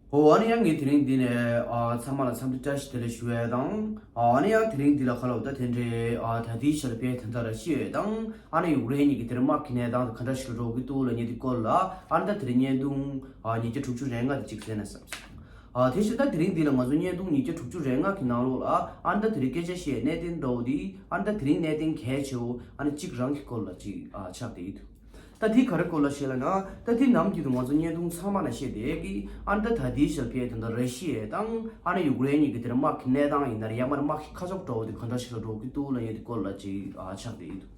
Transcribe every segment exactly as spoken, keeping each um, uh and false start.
ཨོ་ཨ་ནི་ཡང་ངས་དེ་རིང་འདི་ནས་ཨ་ཚང་མ་ལ་འཚམས་འདྲི་བཀྲ་ཤིས་བདེ་ལེགས་ཞུ་ཡས་དང་། ཨ་ནི་ཡང་དེ་རིང་འདི་ལ་ཁ་ལོ་ད་དེ་འདྲའི་ཨ་ད་ལྟའི་ཆར་ཕེ་ད་ལྟ་ར་ཤི་ཡས་དང་ཨ་ནི་ཡུཀ་རེན་གཉིས་ཀྱི་དེར་དམག་གི་གནས་སྟངས་ག་འདྲ་ཞིག་འགྲོ་གི་འདུག་ལབ་མཁན་དེ་སྐོར་ལ་ཨ་ནི་ད་དེ་རིང་བརྙན་ཐུང་ཨ་ཉིས་བརྒྱ་དྲུག་ཅུ་རེ་ལྔ་དེ་གཅིག་གསན་ན་བསམ་སོང་། ཨ་དེ་བཞིན་ད་དེ་རིང་འདི་ལ་ང་ཚོ་བརྙན་ཐུང་ཉིས་བརྒྱ་དྲུག་ཅུ་རེ་ལྔ་གི་ནང་ལོགས་ལ་ཨ་ནི་ད་དེ་རིང་སྐད་ཆ་བཤད་གནད་དོན་འདྲ་བོ་དེ་ཨ་ནི་ད་དེ་རིང་གནད་དོན་གལ་ཆེ་བོ་ཨ་ནི་གཅིག་རང་གི་སྐོར་ལ་གཅིག་ཨ་ཆགས་བསྡད་ཡོད་འདུག་ད་དེ་ག་རེ་སྐོར་ལ་བཤད་ལབ་ན། ད་དེ་ནམ་རྒྱུན་དུ་ང་ཚོ་བརྙན་ཐུང་ཚང་མ་ན་བཤད་བསྡད་ཀྱི་ཨ་ནི་ད་ད་ལྟའི་ཆར་ཕེ་ད་ལྟ་ར་ཤི་ཡ་དང་ཨ་ནི་ཡུཀ་རེན་གཉིས་ཀྱི་དེར་དམག་གི་གནས་སྟངས་ཡིན་ན་རེད། ཡང་མིན་ན་དམག་གི་ཁ་ཕྱོགས་འདྲ་བོ་དེ་ག་འདྲ་ཞིག་ལ་འགྲོ་གི་འདུག་ལབ་མཁན་དེ་སྐོར་ལ་ཅིག་ཨ་ཆགས་བསྡད་ཡོད་འདུག་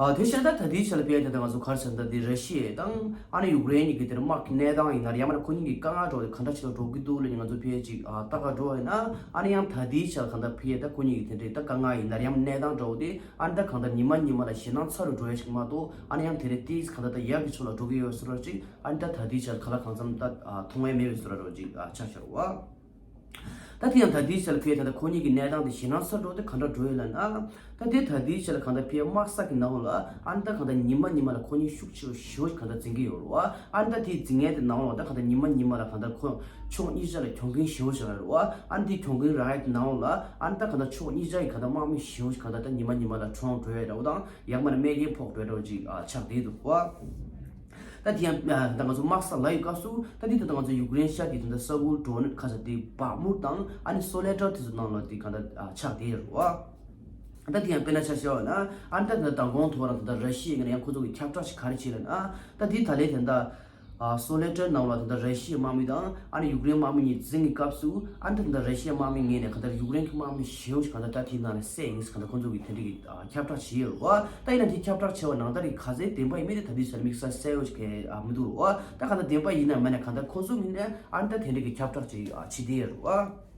ཨ་དེ་བཞིན་ད་ད་ལྟའི་ཆར་ལ་ཕེ་ད་ལྟ་ང་ཚོ་ག་རེ་ཟེར་ན་ད་དེ་ར་ཤི་ཡ་དང་ཨ་ནི་ཡུཀ་རེན་གཉིས་ཀྱི་དེར་དམག་གི་གནས་སྟངས་ཡིན་ན་རེད། ཡང་མིན་ན་ཁོ་གཉིས་ཀྱི་དཀའ་ངལ་འདྲ་བོ་དེ་ག་འདྲ་ཞིག་ལ་འགྲོ་གི་འདུག་ལབ་མཁན་ང་ཚོ་ཕེ་ཅིག་ཨ་ལྟ་ག་འགྲོ་བ་ཡིན་ན། ཨ་ནི་ཡང་ད་ལྟའི་ཆར་ག་འདྲ་ཕེ་ད་ཁོ་གཉིས་ཀྱི་དེ་འདྲའི་ད་དཀའ་ངལ་ཡིན་ན་རེད། ཡང་མིན་ན་གནས་སྟངས་འདྲ་བོ་དེ། ཨ་ནི་ད་གང་ལྟར་ཉི་མ་ཉི་མ་ལ་ཞེད་སྣང་ཚ་རུ་འགྲོ་ཡ་ཞིག་མ་གཏོགས། ཨ་ནི་ཡང་དེ་རིང་ཏིས་གང་ལྟར་ད་ཡག་གི་ཕྱོགས་ལ་འགྲོ་གི་ཡོད་ཟེར་བ་ཅིག་ཨ་ནི་ད་ད་ལྟའི་ཆར་ག་ལ་གང་འཚམ་ད་ཨ་མཐོང་ཡ་མེད་པའི་བཟོ་འདྲ་འདྲ་བོ་ཅིག་ཨ་ཆགས་ཤར་བ། ད་དེ་ཡང་ད་ལྟའི་ཆར་ལ་ཕེ་ད་ལྟ་ཁོ་གཉིས་ཀྱི་གནས་སྟངས་དེ་ཞེད་སྣང་ཚ་རུ་འགྲོ་དེ་ག་འདྲ་འགྲོ་ཡོད་ལབ་ན། ད་དེ་ད་ལྟའི་ཆར་ལ་གང་ལྟར་ཕེ་དམག་ས་གི་ནང་ལ་ཨ་ནི་ད་གང་ལྟར་ཉི་མ་ཉི་མ་ལ་ཁོ་གཉིས་ཤུགས་ཆེ་བ་ཞེ་པོ་ཞིག་གང་ལྟར་འཛིང་གི་ཡོད་རེད་བ། ཨ་ནི་ད་དེ་འཛིང་ཡ་དེ་ནང་ལ་ད་གང་ལྟར་ཉི་མ་ཉི་མ་ལ་གང་ལྟར་ཁོ་ཕྱོགས་གཉིས་ཆ་ལ་གྱོང་གུན་ཞེ་པོ་ཞིག་རག་རེད་བ། ཨ་ནི་དེ་གྱོང་གུན་རག་ཡ་དེ་ནང་ལ་ཨ་ནི་ད་གང་ལྟར་ཕྱོགས་གཉིས་ཆ་ཡི་གང་ལྟར་དམག་མི་ཞེ་པོ་ཞིག་གང་ལྟར་ད་ཉི་མ་ཉི་མ་ལ་གྲོངས་འགྲོ་ཡ་འདྲ་བོ་དང་། ཡང་མིན་ན་རྨས་སྐྱོན་ཕོག་འགྲོ་འདྲ་བོ་ཅིག་ཨ་ཆགས་བསྡད་འདུག་གོ། ད་དེ་ཡང་ཨ་ད་ང་ཚོ་དམག་ས་ལ་ཡོད་སྐབས་སུ་ད་དེ་ད་ལྟ་ང་ཚོ་ཡུཀ་རེན་ཤར་གྱི་ད་ལྟ་ས་ཁུལ་འདྲ་བོ་ནི་ཁ་ས་དེ་བག་མུར་དང་ཨ་ནི་སོ་ལེ་ཏར་དེ་ཚོ་ནང་ལ་དེ་གང་ལྟར་ཨ་ཆགས་བསྡད་ཡོད་རེད་བ། ད་དེ་ཡང་དཔེར་ན་ཆ་བཞག་པ་ན་ཨ་ནི་ད་ད་མདང་དགོང་ཐོག་རང་ད་ལྟ་ར་ཤི་ཡའི་ངོས་ནས་ཡང་ཁོ་ཚོ་གི་ཁྱབ་བསྒྲགས་ཤིག་ག་རེ་བྱས་ལབ་ན། ད་དེ་ད་ལས་ད་ལྟ། ཨ་སོ་ལེ་ཏར་ནང་ལ་ད་ལྟ་ར་ཤི་ཡའི་དམག་མི་དང་ཨ་ནི་ཡུཀ་རེན་དམག་མི་གཉིས་འཛིང་གི་སྐབས་སུ་ཨ་ནི་ད་ལྟ་ར་ཤི་ཡའི་དམག་མི་ངོས་ནས་གང་ལྟར་ཡུཀ་རེན་གྱི་དམག་མི་ཞེ་པོ་ཞིག་གང་ལྟར་ད་དེའི་ནང་ནས་བསད་ཡིན་ཟེར་གང་ལྟར་ཁོང་ཚོ་གིས་དེ་འདྲ་གི་ཨ་ཁྱབ་བསྒྲགས་བྱས་ཡོད་རེད་བ། ད་ཡིན་ན་དེ་ཁྱབ་བསྒྲགས་བྱས་པ་ནང་ལྟར་གྱི་ག་ཚད་བདེན་པ་ཡིན་མིན་དེ་ད་ལྟའི་ཆར་དམིགས་བསལ་གསལ་པོ་ཞིག་གང་ཨ་མི་འདུག་རེད་བ། ད་གང་ལྟར་བདེན་པ་ཡིན་ན་མིན་ན་གང་ལྟར་ཁོང་ཚོ་ངོས་ནས་ཨ་ནི་ད་དེ་འདྲ་གི་ཁྱབ་བསྒྲགས་ཅིག་ཨ་བྱེད་བསྡད་ཡོད་རེད་བ།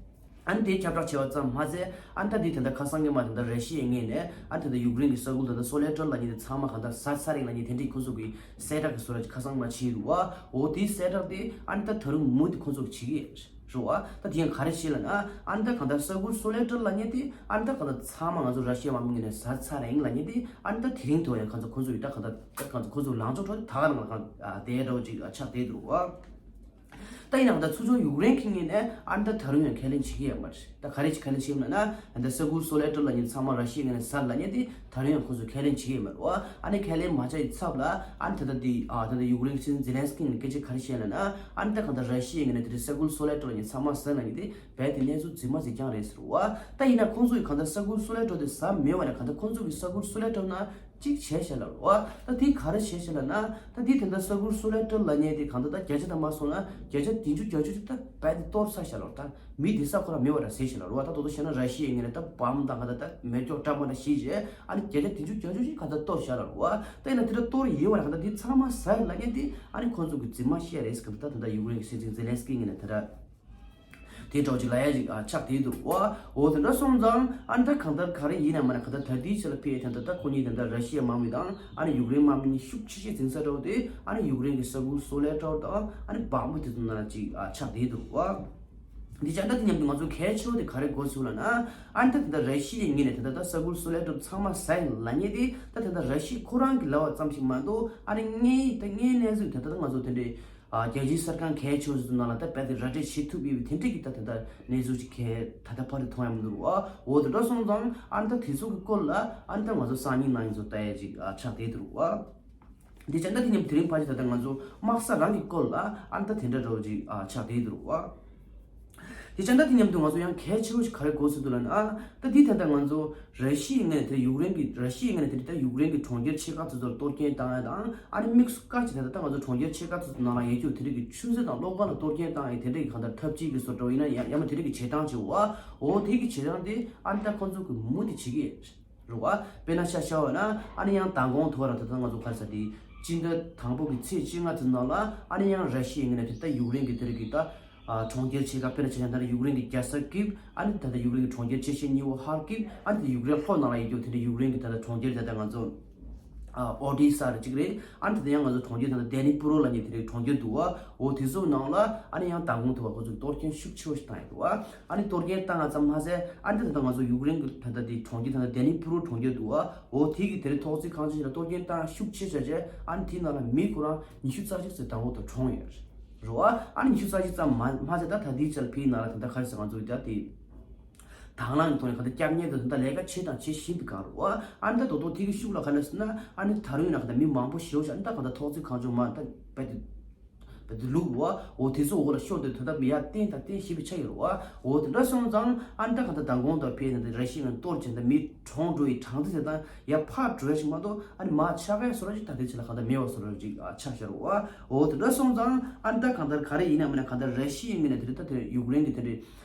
ཨ་ནི་དེའི་ཁྱབ་བསྒྲགས་བྱས་པ་ཙམ་མ་ཟད་ཨ་ནི་ད་དེ་ད་ལྟ་ཁ་སང་ཉི་མ་ད་ལྟ་ར་ཤི་ཡའི་ངོས་ནས་ཨ་ནི་ད་ལྟ་ཡུཀ་རེན་གྱི་ས་ཁུལ་ད་ལྟ་སོ་ལེ་ཏར་ལབ་མཁན་དེ་ཚང་མ་གང་ལྟར་ཟ་ཚར་རེད་ལབ་མཁན་དེ་འདྲའི་ཁོང་ཚོ་གི་གསལ་བསྒྲགས་ཀྱི་བཟོ་འདྲ་ཅིག་ཁ་སང་ཉི་མ་བྱས་འདུག་བ། འོ་དེའི་གསལ་བསྒྲགས་དེ་ཨ་ནི་ད་ད་རུང་མུ་མཐུད་ཁོང་ཚོ་གིས་བྱེད་ཀྱི་ཡོད་རེད་བ། ད་དེ་ཡང་ག་རེ་བྱས་ལབ་ན་ཨ་ནི་ད་གང་ལྟར་ས་ཁུལ་སོ་ལེ་ཏར་ལབ་མཁན་དེ་ཨ་ནི་ད་གང་ལྟར་ཚང་མ་ང་ཚོ་ར་ཤི་ཡ་དམག་མི་ངོས་ནས་ཟ་ཚར་རེད་ལབ་མཁན་དེ་ཨ་ནི་ད་དེ་རིང་དུ་ཡང་གང་ལྟར་ཁོང་ཚོ་ཡིས་ད་གང་ལྟར་ད་གང་ལྟར་ཁོང་ཚོ་ལངས་ཕྱོགས་ཁྲོད་དེ་ད་ག་ནང་ལ་གང་ལྟར་བསྡད་འདྲ་བོ་ཅིག་ཆགས་བསྡད་འདུག་བ། ད་ཡིན་ནའང་ད་ཚུར་ཕྱོགས་ཡུཀ་རེན་གྱི་ངོས་ནས་ཨ་ནི་ད་ད་རུང་ཡང་ཁས་ལེན་བྱེད་ཀྱི་ཡོད་མ་རེད། ད་ག་རེ་བྱེད་ཁས་ལེན་བྱེད་ཀྱི་ཡོད་ལབ་ན། ཨ་ནི་ད་ས་ཁུལ་སོ་ལེ་ཏར་ལབ་མཁན་ཚང་མ་ར་ཤི་ཡའི་ངོས་ནས་ཟ་ལབ་མཁན་དེ་ད་རུང་ཡང་ཁོང་ཚོས་ཁས་ལེན་བྱེད་ཀྱི་ཡོད་མ་རེད་བ། ཨ་ནི་ཁས་ལེན་མ་བྱས་པའི་ཚབ་ལ་ཨ་ནི་ད་ལྟ་དེ་ཨ་ད་ལྟ་ཡུཀ་རེན་གྱི་སྲིད་འཛིན་ཛེ་ལན་སི་ཀི་ངོས་ནས་སྐད་ཆ་ག་རེ་བཤད་ལབ་ན། ཨ་ནི་ད་གང་ལྟར་ར་ཤི་ཡའི་ངོས་ནས་དེ་འདྲའི་ས་ཁུལ་སོ་ལེ་ཏར་ལབ་མཁན་ཚང་མ་ཟ་ལབ་མཁན་དེ་རྦད་དེ་གནས་ཚུལ་རྫུན་མ་ཟིག་རྐྱང་རེད་ཟེར་བ། ད་ཡིན་ན་ཁོང་ཚོ་ཡིས་གང་ལྟར་ས་ཁུལ་སོ་ལེ་ཏར་དེ་ཟ་མེད་པ་ལས་གང་ལྟར་ཁོང་ཚོ་གི་ས་ཁུལ་སོ་ལེ་ཏར་ན་གཅིག་བྱས་བཞག་ལབ་རེད་བ། ད་དེ་ག་རེ་བྱས་བཞག་ལབ་ན། ད་དེ་དེ་འདྲ་ས་ཁུལ་སོ་ལེ་ཏར་ལབ་མཁན་དེ་གང་ལྟར་ད་བརྒྱ་ཆ་དང་མ་སོང་ན་བརྒྱ་ཆ་བདུན་ཅུ་བརྒྱད་ཅུ་ཅིག་ད་རྦད་དེ་གཏོར་ཚར་བཞག་ལབ་རེད། ད་མི་བསྡད་ས་ཁོ་རང་མེད་པ་འདྲ་བཟོས་བཞག་ལབ་རེད་བ། ད་དོ་དོ་བྱས་ན་ར་ཤི་ཡའི་ངོས་ནས་ད་བོམ་དང་གང་ལྟར་ད་མེ་སྒྱོགས་བཀྲམ་པ་འདྲ་བྱས་བྱས་ཨ་ནི་བརྒྱ་ཆ་བདུན་ཅུ་བརྒྱད་ཅུ་ཅིག་གང་ལྟར་གཏོར་བཞག་ལབ་རེད་བ། ད་ཡིན་ན་དེ་འདྲ་གཏོར་ཡོད་པ་རེད། གང་ལྟར་དེ་ཚང་མ་ཟ་ལབ་མཁན་དེ་ཨ་ནི་ཁོང་ཚོ་གི་རྫུན་མ་བཤད་རེད་ཟེར་གི་འདུག་ད་དེ་འདྲ་ཡུཀ་རེན་གྱི་སྲིད་འཛིན་ཛེ་ལན་སི་ཀི་ངོས་ནས་དེ་འདྲ། དེ་འདྲ་ཅིག་ལབ་ཡ་ཅིག་ཨ་ཆགས་བསྡད་འདུག་བ། འོ་དེ་འདྲ་སོང་ཙང་ཨ་ནི་ད་གང་ལྟར་ག་རེ་ཡིན་ན་མ་ན་གང་ལྟར་ད་ལྟའི་ཆ་ལ་ཕེ་ཡ་དེ་འདྲ་ད་ཁོ་གཉིས་དེ་འདྲ་ར་ཤི་ཡའི་དམག་མི་དང་ཨ་ནི་ཡུཀ་རེན་དམག་མི་གཉིས་ཤུགས་ཆེ་ཆེ་འཛིང་ས་འདྲ་བོ་དེ་ཨ་ནི་ཡུཀ་རེན་གྱི་ས་ཁུལ་སོ་ལེ་ཏར་དང་ཨ་ནི་བག་མུ་དེ་ཚོ་ནང་ལ་ཅིག་ཨ་ཆགས་བསྡད་འདུག་བ། འདི་ཅག་ད་དེ་མཉམ་དུ་ང་ཚོ་གལ་ཆེ་བ་དེ་ག་རེ་གོ་ཚུལ་ལབ་ན། ཨ་ནི་ད་དེ་འདྲ་ར་ཤི་ཡའི་ངོས་ནས་དེ་འདྲ་ད་ས་ཁུལ་སོ་ལེ་ཏར་ཚང་མ་ཟ་ཡིན་ལབ་མཁན་དེ་ད་དེ་འདྲ་ར་ཤི་ཡ་ཁོ་རང་གི་ལབ་པ་ཙམ་ཞིག་མ་གཏོགས་ཨ་ནི་དངོས་ཡིན་ད་དངོས་གནས་ཚུལ་དེ་འདྲ་ད་ང་ཚོ་དེ་འདྲའི། ཨ་རྒྱལ་སྤྱིའི་གསར་ཁང་གལ་ཆེ་བ་ཚོའི་ནང་ལ་ད་རྦད་དེ་ར་སྤྲོད་བྱེད་ཐུབ་ཡོད་པའི་དེ་འདྲ་གི་ད་དེ་འདྲ་གནས་ཚུལ་ཅིག་གལ་ད་ལྟ་བར་དུ་མཐོང་ཡ་མི་འདུག་བ། འོ་དེ་འདྲ་སོང་ཙང་ཨ་ནི་ད་དེ་ཚོ་གི་སྐོར་ལ་ཨ་ནི་ད་ང་ཚོ་སང་ཉིན་གནངས་ཉིན་ཚོ་ལྟ་ཡ་ཅིག་ཨ་ཆགས་བསྡད་འདུག་བ། འདི་ཅག་ད་དེ་མཉམ་དེ་རིང་ཕལ་ཆེར་ད་ལྟ་ང་ཚོ་དམག་ས་རང་གི་སྐོར་ལ་ཨ་ནི་ད་དེ་འདྲ་འདྲ་བོ་ཅིག་ཨ་ཆགས་བསྡད་འདུག་བ། དེ་ཅང་ད་དེ་མཉམ་དུ་ང་ཚོ་ཡང་གལ་ཆེ་བོ་ཞིག་ག་རེ་གོ་སྲིད་འདུག་ལབ་ན། ཨ་ད་དེ་ད་ལྟ་ང་ཚོ་ར་ཤི་ཡའི་ངོས་ནས་དེ་ཡུཀ་རེན་གྱི་ར་ཤི་ཡའི་ངོས་ནས་དེ་ད་ཡུཀ་རེན་གྱི་གྲོང་ཁྱེར་ཆེ་ཁག་དེ་ཚོར་གཏོར་སྐྱོན་བཏང་ཡ་དང་ཨ་ནི་དམིགས་སུ་བཀར་བྱས་ད་ལྟ་ང་ཚོ་གྲོང་ཁྱེར་ཆེ་ཁག་དེ་ཚོ་ནང་ལ་ཡོད་རྒྱུ་དེ་རིགས་ཀྱི་ཆུ་མཛོད་དང་གློག་ཁང་ལ་གཏོར་སྐྱོན་བཏང་ཡ་དེ་འདྲ་གི་གང་ལྟར་འཐབ་ཇུས་ཀྱི་བཟོ་འདྲ་བོ་ཡིན་ན་ཡང་ཡང་ན་དེ་རིགས་ཀྱི་བྱེད་སྟངས་བྱེད་འོ་དེ་གི་བྱེད་སྟངས་དེ་ཨ་ནི་ད་ཁོང་ཚོ་གི་མུ་མཐུད་བྱེད་ཀྱི་ཡོད། རེད་བ། དཔེར་ན་ཆ་བཞག་པ་ན་ཨ་ནི་ཡང་མདང་དགོང་ཐོག་ར་ད་ལྟ་ང་ཚོ་ག་རེ་ཟེར་དེ་སྤྱི་ཟླ་དང་པོ་གི་ཚེས་བཅོ་ལྔ་ཚོ་ནང་ལ་ཨ་ནི་ཡང་ར་ཤི་ཡའི་ངོས་ནས་དེ་ལྟ་ཡུཀ་རེན་གྱི་དེ་རིགས་ཀྱི་ད་ཨ་གྲོང་ཁྱེར་ཆེ་ཁག་དཔེར་ན་ཆ་བཞག་ན་ད་ལྟ་ཡུཀ་རེན་གྱི་རྒྱལ་ས་ཀིབ། ཨ་ནི་ད་ལྟ་ཡུཀ་རེན་གྱི་གྲོང་ཁྱེར་ཆེ་ཤོས་གཉིས་པོ་ཧར་ཀིབ། ཨ་ནི་ད་ལྟ་ཡུཀ་རེན་ལྷོ་ནང་ལ་ཡོད་རྒྱུ་དེ་འདྲ་ཡུཀ་རེན་གྱི་ད་ལྟ་གྲོང་ཁྱེར་ད་ལྟ་ང་ཚོ་ཨ་ཨོ་ཌི་ས་ར་གཅིག་རེད། ཨ་ནི་ད་ལྟ་ཡང་ང་ཚོ་གྲོང་ཁྱེར་ད་ལྟ་ཌེ་ནི་པུ་རོ་ལབ་མཁན་དེ་འདྲའི་གྲོང་ཁྱེར་འདུག་བ། འོ་དེ་ཚོའི་ནང་ལ་ཨ་ནི་ཡང་མདང་དགོང་ཐོག་ཁོ་ཚོས་གཏོར་སྐྱོན་ཤུགས་ཆེ་བོ་ཞིག་བཏང་ཡོད་འདུག་བ། ཨ་ནི་གཏོར་སྐྱོན་བཏང་ཡ་ཙམ་མ་ཟད་ཨ་ནི་ད་ལྟ་ང་ཚོ་ཡུཀ་རེན་གྱི་ད་ལྟ་དེ་གྲོང་ཁྱེར་ད་ལྟ་ཌེ་ནི་པུ་རོ་གྲོང་ཁྱེར་འདུག་བ། འོ་དེ་གི་དེ་རིང་ཐོག་བརྩེགས་ཁང་ཆེན་ཞིག་ལ་གཏོར་སྐྱོན་བཏང་ཤུགས་ཆེ་བྱས་རྗེས་ཨ་ནི་དེའི་ནང་ལ་མི་ཁོ་རང་ཉི་ཤུ་རྩ་གཅིག་ཙམ་དང་པོ་དང་གྲོངས་ཡོད་རེད། རེད་བ། ཨ་ནི་ཉི་ཤུ་རྩ་གཅིག་ཙམ་མ་མ་ཚད་ད་ད་ལྟའི་ཆར་ཕིའི་ནང་ལ་ད་ལྟ་ག་རེ་ཟེར་ང་ཚོ་ད་དེ་དང་བླངས་ཀྱི་ཐོག་ནས་ད་ལྟ་སྐྱབས་གནས་དང་ད་ལས་ཀ་བྱེད་དང་བྱེད་བཞིན་པའི་སྒང་རེད་བ། ཨ་ནི་ད་དོ་དོ་དེ་གི་ཤུགས་ལ་ག་རེ་ཟེར་ན་ཨ་ནི་ད་རུང་ཡིན་ན་ག་ད་མི་མང་པོ་ཞེ་པོ་ཞིག་ཨ་ནི་ད་ག་ད་ཐོག་བརྩེགས་གངས་ལྗོངས་མ་ད་པད་དེ་པད་དེ་ལུག་རེད་བ། འོ་དེ་ཚོ་འོག་ལ་ཤོར་ཏེ་ད་ལྟ་མི་ཡར་བསྟན་དང་བསྟན་བཞིན་པའི་ཆ་ཡོད་རེད་བ། འོ་དེ་འདྲ་སོང་ཙང་ཨ་ནི་ད་ག་ད་མདང་དགོང་དང་ཕིའི་ནང་ད་ར་ཤི་ཡ་ནས་གཏོར་བྱས་ད་མི་གྲོངས་འགྲོ་ཡི་གྲངས་ཚད་དང་ཡར་ཕར་འགྲོ་ཡ་ཞིག་མ་གཏོགས་ཨ་ནི་མར་ཆག་ཡ་བཟོ་འདྲ་ཞིག་ད་ལྟའི་ཆ་ལ་གང་ལྟར་མེད་པ་བཟོ་འདྲ་ཞིག་ཨ་ཆགས་བཞག་རེད་བ། འོ་དེ་འདྲ་སོང་ཙང་ཨ་ནི་ད་གང་ལྟར་ག་རེ་ཡིན་ནའང་མིན་ན་གང་ལྟར་ར་ཤི་ཡའི་ངོས་ནས་དེ་རིང་ད་དེ་ཡུཀ་རེན་གྱི་དེ་འདྲའི་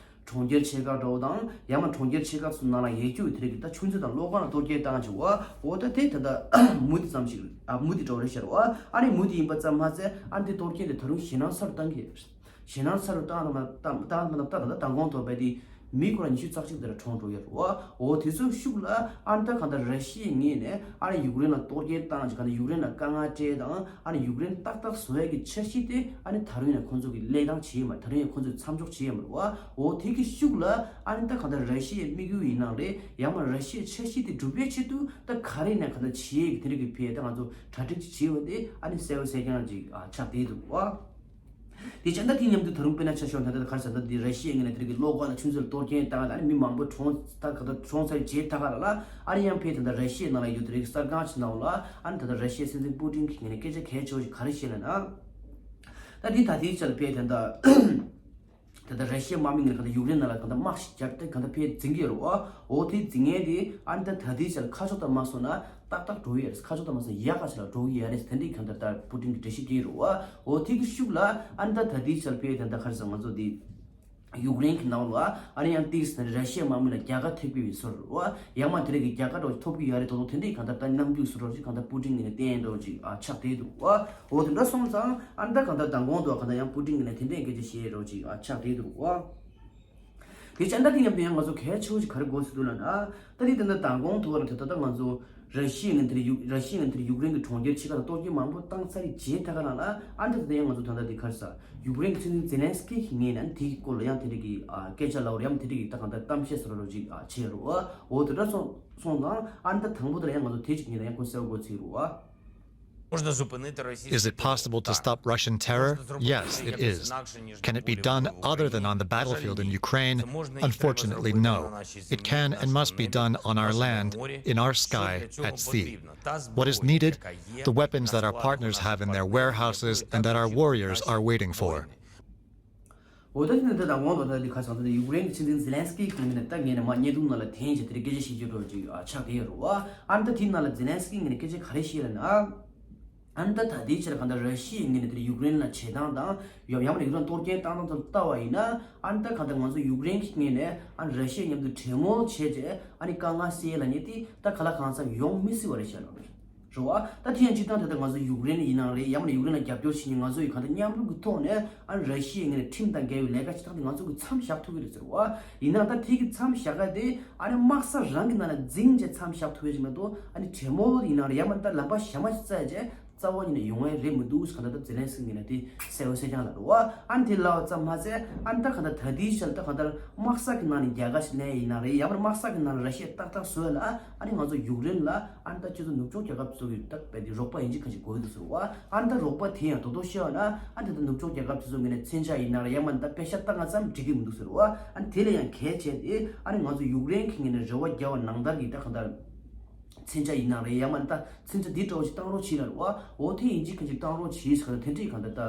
གྲོང་ཁྱེར་ཆེ་ཁག་འདྲ་བོ་དང་ཡང་ན་གྲོང་ཁྱེར་ཆེ་ཁག་ཚོའི་ནང་ལ་ཡོད་རྒྱུ་དེ་རིང་གི་ད་ཆུ་མཛོད་དང་གློག་ཁང་ལ་གཏོར་སྐྱོན་བཏང་བྱས་བ། འོ་ད་དེ་ད་ལྟ་མུ་མཐུད་ཙམ་ཞིག་ཨ་མུ་མཐུད་འགྲོ་རེད་ཤག་རེད་བ། ཨ་ནི་མུ་མཐུད་ཡིན་པ་ཙམ་མ་ཟད་ཨ་ནི་དེ་གཏོར་སྐྱོན་དེ་ད་རུང་ཞེད་སྣང་ཚ་རུ་བཏང་གི་རེད། ཞེད་སྣང་ཚ་རུ་བཏང་དང་བཏང་དང་བཏང་དང་ད་ལྟ་མདང་དགོང་ཐོག་བས་དེ་མི་ཁོ་རང་ཉི་ཤུ་རྩ་གཅིག་དེ་ལ་གྲོངས་འགྲོ་ཡོད་རེད་བ། འོ་དེ་ཚོའི་ཤུགས་ལ་ཨ་ནི་ད་གང་ལྟར་ར་ཤི་ཡའི་ངོས་ནས་ཨ་ནི་ཡུཀ་རེན་ལ་གཏོར་སྐྱོན་བཏང་ཅིག་གང་ལྟར་ཡུཀ་རེན་ལ་དཀའ་ངལ་སྤྲད་དང་ཨ་ནི་ཡུཀ་རེན་ཏག་ཏག་བཟོ་ཡས་ཀྱི་འཆར་གཞི་དེ་ཨ་ནི་ད་རུང་ཡང་ཁོང་ཚོ་གིས་ལེན་སྟངས་བྱེད་ཡོད་མ་རེད། ད་རུང་ཡང་ཁོང་ཚོས་མཚམས་འཇོག་བྱེད་ཡོད་མ་རེད་བ། འོ་དེ་གི་ཤུགས་ལ་ཨ་ནི་ད་གང་ལྟར་ར་ཤི་ཡའི་དམིགས་ཡུལ་ཡིན་ནའང་རེད། ཡང་མ་ར་ཤི་ཡའི་འཆར་གཞི་དེ་འགྲུབ་པའི་ཆེད་དུ་ད་ག་རེ་ཡིན་ནའང་གང་ལྟར་བྱེད་ཡས་ཀྱི་དེ་འདྲ་གི་ཕིའི་ད་ང་ཚོ་གྲ་སྒྲིག་ཅིག་བྱེད་ཡོད་དེ་ཨ་ནི་གསལ་པོ་གསལ་རྐྱང་ཅིག་ཨ་ཆགས་བསྡད་འདུག་བ། དེ་བྱས་ད་དེ་མཉམ་དུ་ད་རུང་དཔེར་ན་ཆ་བཞག་ན་ད་ལྟ་ག་རེ་ཟེར་ན་དེ་ར་ཤི་ཡའི་ངོས་ནས་དེ་རིང་གི་གློག་ཁང་ལ་ཆུ་མཛོད་གཏོར་སྐྱོན་བཏང་ལ་ཨ་ནི་མི་མང་པོ་གྲོངས་ད་ག་ད་གྲོངས་ཚར་རྗེས་ད་ག་ལ་ལ་ཨ་ནི་ཡང་ཕིའི་ད་ལྟ་ར་ཤི་ཡའི་ནང་ལ་ཡོད་དེ་རིང་གསར་ཁང་ཞིག་ནང་ལ་ཨ་ནི་ད་ལྟ་ར་ཤི་ཡའི་སྲིད་འཛིན་པུ་ཏིན་གྱི་ངོས་ནས་སྐད་ཆ་གལ་ཆེ་བོ་ཞིག་ག་རེ་བཤད་ལབ་ན། ད་དེ་ད་ལྟའི་ཆར་ཕིའི་ད་ལྟ་ད་ལྟ་ར་ཤི་ཡའི་དམག་མི་ངོས་ནས་གང་ལྟར་ཡུཀ་རེན་ནང་ལ་གང་ལྟར་དམག་ཞིག་བརྒྱབ་སྟེ་གང་ལྟར་ཕིའི་འཛིང་གི་ཡོད་རེད་བ། འོ་དེ་འཛིང་མཁན་དེ་ཨ་ནི་ད་ད་ལྟའི་ཆར་ཁ་ཕྱོགས་ལྟར་མ་སོང་ན་ཏག་ཏག་འགྲོ་གི་ཡོད་རེད། ཁ་ཕྱོགས་ལྟར་མ་སོང་ན་ཡག་ག་ཞིག་ལ་འགྲོ་གི་ཡོད་རེད། དེ་འདྲའི་གང་ལྟར་ད་པུ་ཏིན་གྱིས་འགྲེལ་བཤད་བྱས་ཡོད་རེད་བ། འོ་དེ་གི་ཤུགས་ལ་ཨ་ནི་ད་ད་ལྟའི་ཆར་ཕིའི་ད་ལྟ་ག་རེ་ཟེར་ང་ཚོ་དེ་ཡུཀ་རེན་གྱི་ནང་ལ་ཨ་ནི་ཡང་ཏིག་ཙམ་ར་ཤི་ཡའི་དམག་མི་ལ་རྒྱལ་ཁ་ཐེབས་ཀྱི་ཡོད་བཟོ་འདྲ་རེད་བ། ཡང་མ་དེ་འདྲ་གི་རྒྱལ་ཁ་འདྲ་བོ་ཐོབ་ཀྱི་ཡོད་རེད། དོ་དོ་དེ་འདྲའི་གང་ལྟར་ད་རྣམ་འགྱུར་བཟོ་འདྲ་ཞིག་གང་ལྟར་པུ་ཏིན་ངོས་ནས་བསྟན་འདྲ་བོ་ཅིག་ཨ་ཆགས་བསྡད་འདུག་བ། འོ་དེ་འདྲ་སོང་ཙང་ཨ་ནི་ད་གང་ལྟར་མདང་དགོང་དུ་གང་ལྟར་ཡང་པུ་ཏིན་གྱིས་ནས་དེ་འདྲའི་སྐད་ཆ་བཤད་རོགས་ཅིག་ཨ་ཆགས་བསྡད་འདུག་བ། དེ་ཅན་ད་དེ་མཉམ་དུ་ཡང་ང་ཚོ་གལ་ཆེ་བོ་ཞིག་ག་རེ་དགོས་ཟེར་འདུག་ལབ་ན། ད་དེ་ད་ལྟ་མདང་དགོང་དུ་བ་ལ་དེ་ད་ལྟ་ང་ཚོ་ར་ཤི་ཡའི་ངོས་དེ་ཡུ་ར་ཤི་ཡའི་ངོས་དེ་ཡུཀ་རེན་གྱི་གྲོང་ཁྱེར་ཆེ་ཁག་ལ་གཏོར་སྐྱོན་མང་པོ་བཏང་ཚར་རྗེས་ད་ག་ལ་ལ་ཨ་ནི་ད་ད་ཡང་ང་ཚོ་ད་ལྟ་དེ་ག་རེ་ཟ་ཡུཀ་རེན་གྱི་སྲིད་འཛིན་ཛེ་ལན་སི་ཀི་གི་ངོས་ནས་དེའི་སྐོར་ལ་ཡང་དེ་འདྲ་གི་ཨ་སྐད་ཆ་ལབ་རེད། ཡང་དེ་འདྲ་གི་ད་གང་ལྟར་གཏམ་བཤད་བཟོ་འདྲ་བོ་ཅིག་ཨ་བྱས་རོགས། འོ་དེ་འདྲ་སོང་སོང་ཙང་ཨ་ནི་ད་དང་པོ་དེ་ལ་ཡང་ང་ཚོ་དེ་ཅིག་ངོས་ནས་ཡང་ཁོ་གསལ་པོ་གོ་ཚིག་རོགས། Is it possible to stop Russian terror? Yes, it is. Can it be done other than on the battlefield in Ukraine? Unfortunately, no. It can and must be done on our land, in our sky, at sea. What is needed? The weapons that our partners have in their warehouses and that our warriors are waiting for. འོ་ད་དེ་ནི་ད་ལྟ་དང་པོ་ད་ལྟ་དེ་ཁ་སང་ད་ལྟ་ཡུཀ་རེན་གྱི་སྲིད་འཛིན་ཛེ་ལན་སི་ཀི་གི་ངོས་ནས་ད་ངས་ནས་མ་བརྙན་ཐུང་ནང་ལ་འཐེན་བྱས་དེ་རིང་སྐད་ཆ་བཤད་རྒྱུ་འདྲ་བོ་ཅིག་ཨ་ཆགས་བསྡད་ཡོད་རེད་བ། ཨ་ནི་ད་དེའི་ནང་ལ་ཛེ་ལན་སི་ཀི་ངོས་ནས་སྐད་ཆ་ག་རེ་བཤད་ལབ་ན། ཨ་ནི་ད་ད་ལྟའི་ཆར་གང་ལྟར་ར་ཤི་ཡའི་ངོས་ནས་དེ་རིང་ཡུཀ་རེན་ལ་བྱེད་སྟངས་དང་ཡང་ཡང་ན་ཡུཀ་རེན་གཏོར་སྐྱོན་བཏང་སྟངས་ཚོ་ལ་ལྟ་བ་ཡིན་ན། ཨ་ནི་ད་གང་ལྟར་ང་ཚོ་ཡུཀ་རེན་གྱི་ངོས་ནས་ཨ་ནི་ར་ཤི་ཡ་མཉམ་དུ་གྲོས་མོལ་བྱས་རྗེས་ཨ་ནི་དཀའ་ངལ་སེལ་ལབ་མཁན་དེ་ད་ག་ལ་གང་འཚམ་ཡོང་མི་སྲིད་པ་རེད་ཤག་ལབ་རེད་བ། ད་དེ་ཡང་སྤྱིར་བཏང་ད་ལྟ་ང་ཚོ་ཡུཀ་རེན་ཡིན་ནའང་རེད། ཡང་ན་ཡུཀ་རེན་ལ་རྒྱབ་སྐྱོར་བྱེད་མཁན་ང་ཚོ་ཡི་གང་ལྟར་མཉམ་རུབ་ཀྱི་ཐོག་ནས་ཨ་ནི་ར་ཤི་ཡའི་ངོས་ནས་ཁྲིམས་དང་འགལ་བའི་ལས་ཀ་བྱེད་སྟངས་དེ་ང་ཚོ་གིས་མཚམས་བཞག་ཐུབ་ཀྱི་རེད་ཟེར་བ། ཡིན་ནའང་ད་དེ་གི་མཚམས་བཞག་ག་དེ་ཨ་ནི་དམག་ས་རང་གི་ནང་ལ་འཛིང་བྱས་མཚམས་བཞག་ཐུབ་ཡ་ཞིག་མ་གཏོགས་ཨ་ནི་གྲོས་མོལ་ཡིན་ནའང་རེད། ཡང་མ་ད་ལམ་པ་གཞན་པ་ཞིག་བཙལ་བྱས་རྩ་བ་ཉིད་ནས་ཡོང་ཡ་རེད་མི་འདུག་ཟེར་གང་ལྟར་ད་ཛེ་ལན་སི་ཀི་ངོས་ནས་དེ་གསལ་པོ་གསལ་རྐྱང་ལབ་འདུག་བ། ཨ་ནི་དེ་ལབ་པ་ཙམ་མ་ཟད་ཨ་ནི་ད་གང་ལྟར་ད་ལྟའི་ཆར་ད་གང་ལྟར་དམག་ས་གི་ནང་ནས་རྒྱལ་ཁ་ཞིག་ལེན་ཡིན་ན་རེད། ཡང་མིན་དམག་ས་གི་ནང་ནས་ར་ཤི་ཡ་ཏག་ཏག་བཟོས་ལ་ཨ་ནི་ང་ཚོ་ཡུཀ་རེན་ལ་ཨ་ནི་ད་སྤྱི་ཚོགས་ནུབ་ཕྱོགས་རྒྱལ་ཁབ་ཚོ་གི་ད་རྦད་དེ་རོགས་པ་ཡིན་གཅིག་མིན་གཅིག་དགོས་འདུག་ཟེར་བ། ཨ་ནི་ད་རོགས་པ་དེ་ཡང་དོ་དོ་ཤེས་པ་ན་ཨ་ནི་ད་ནུབ་ཕྱོགས་རྒྱལ་ཁབ་ཚོ་ཚོ་ངོས་ནས་མཚོན་ཆ་ཡིན་ན་རེད། ཡང་མིན་ད་པེ་ཤ་ཏག་ང་ཙམ་འགྲིག་གི་མི་འདུག་ཟེར་བ། ཨ་ནི་དེ་ལས་ཡང་གལ་ཆེ་དེ་ཨ་ནི་ང་ཚོ་ཡུཀ་རེན་གྱི་ངོས་ནས་རེ་བ་རྒྱག་པ་ནང་ལྟར་གྱི་ད་གང་ལྟར། མཚོན་ཆ་ཡིན་ན་རེད། ཡང་མིན་ད་མཚོན་ཆ་འདི་འདྲ་བོ་ཞིག་བཏང་རོགས་བྱེད་ལབ་རེད་བ། འོ་དེ་ཡིན་གཅིག་མིན་གཅིག་བཏང་རོགས་བྱེད་ཟེར་དེ་འདྲའི་གང་ལྟར་ད་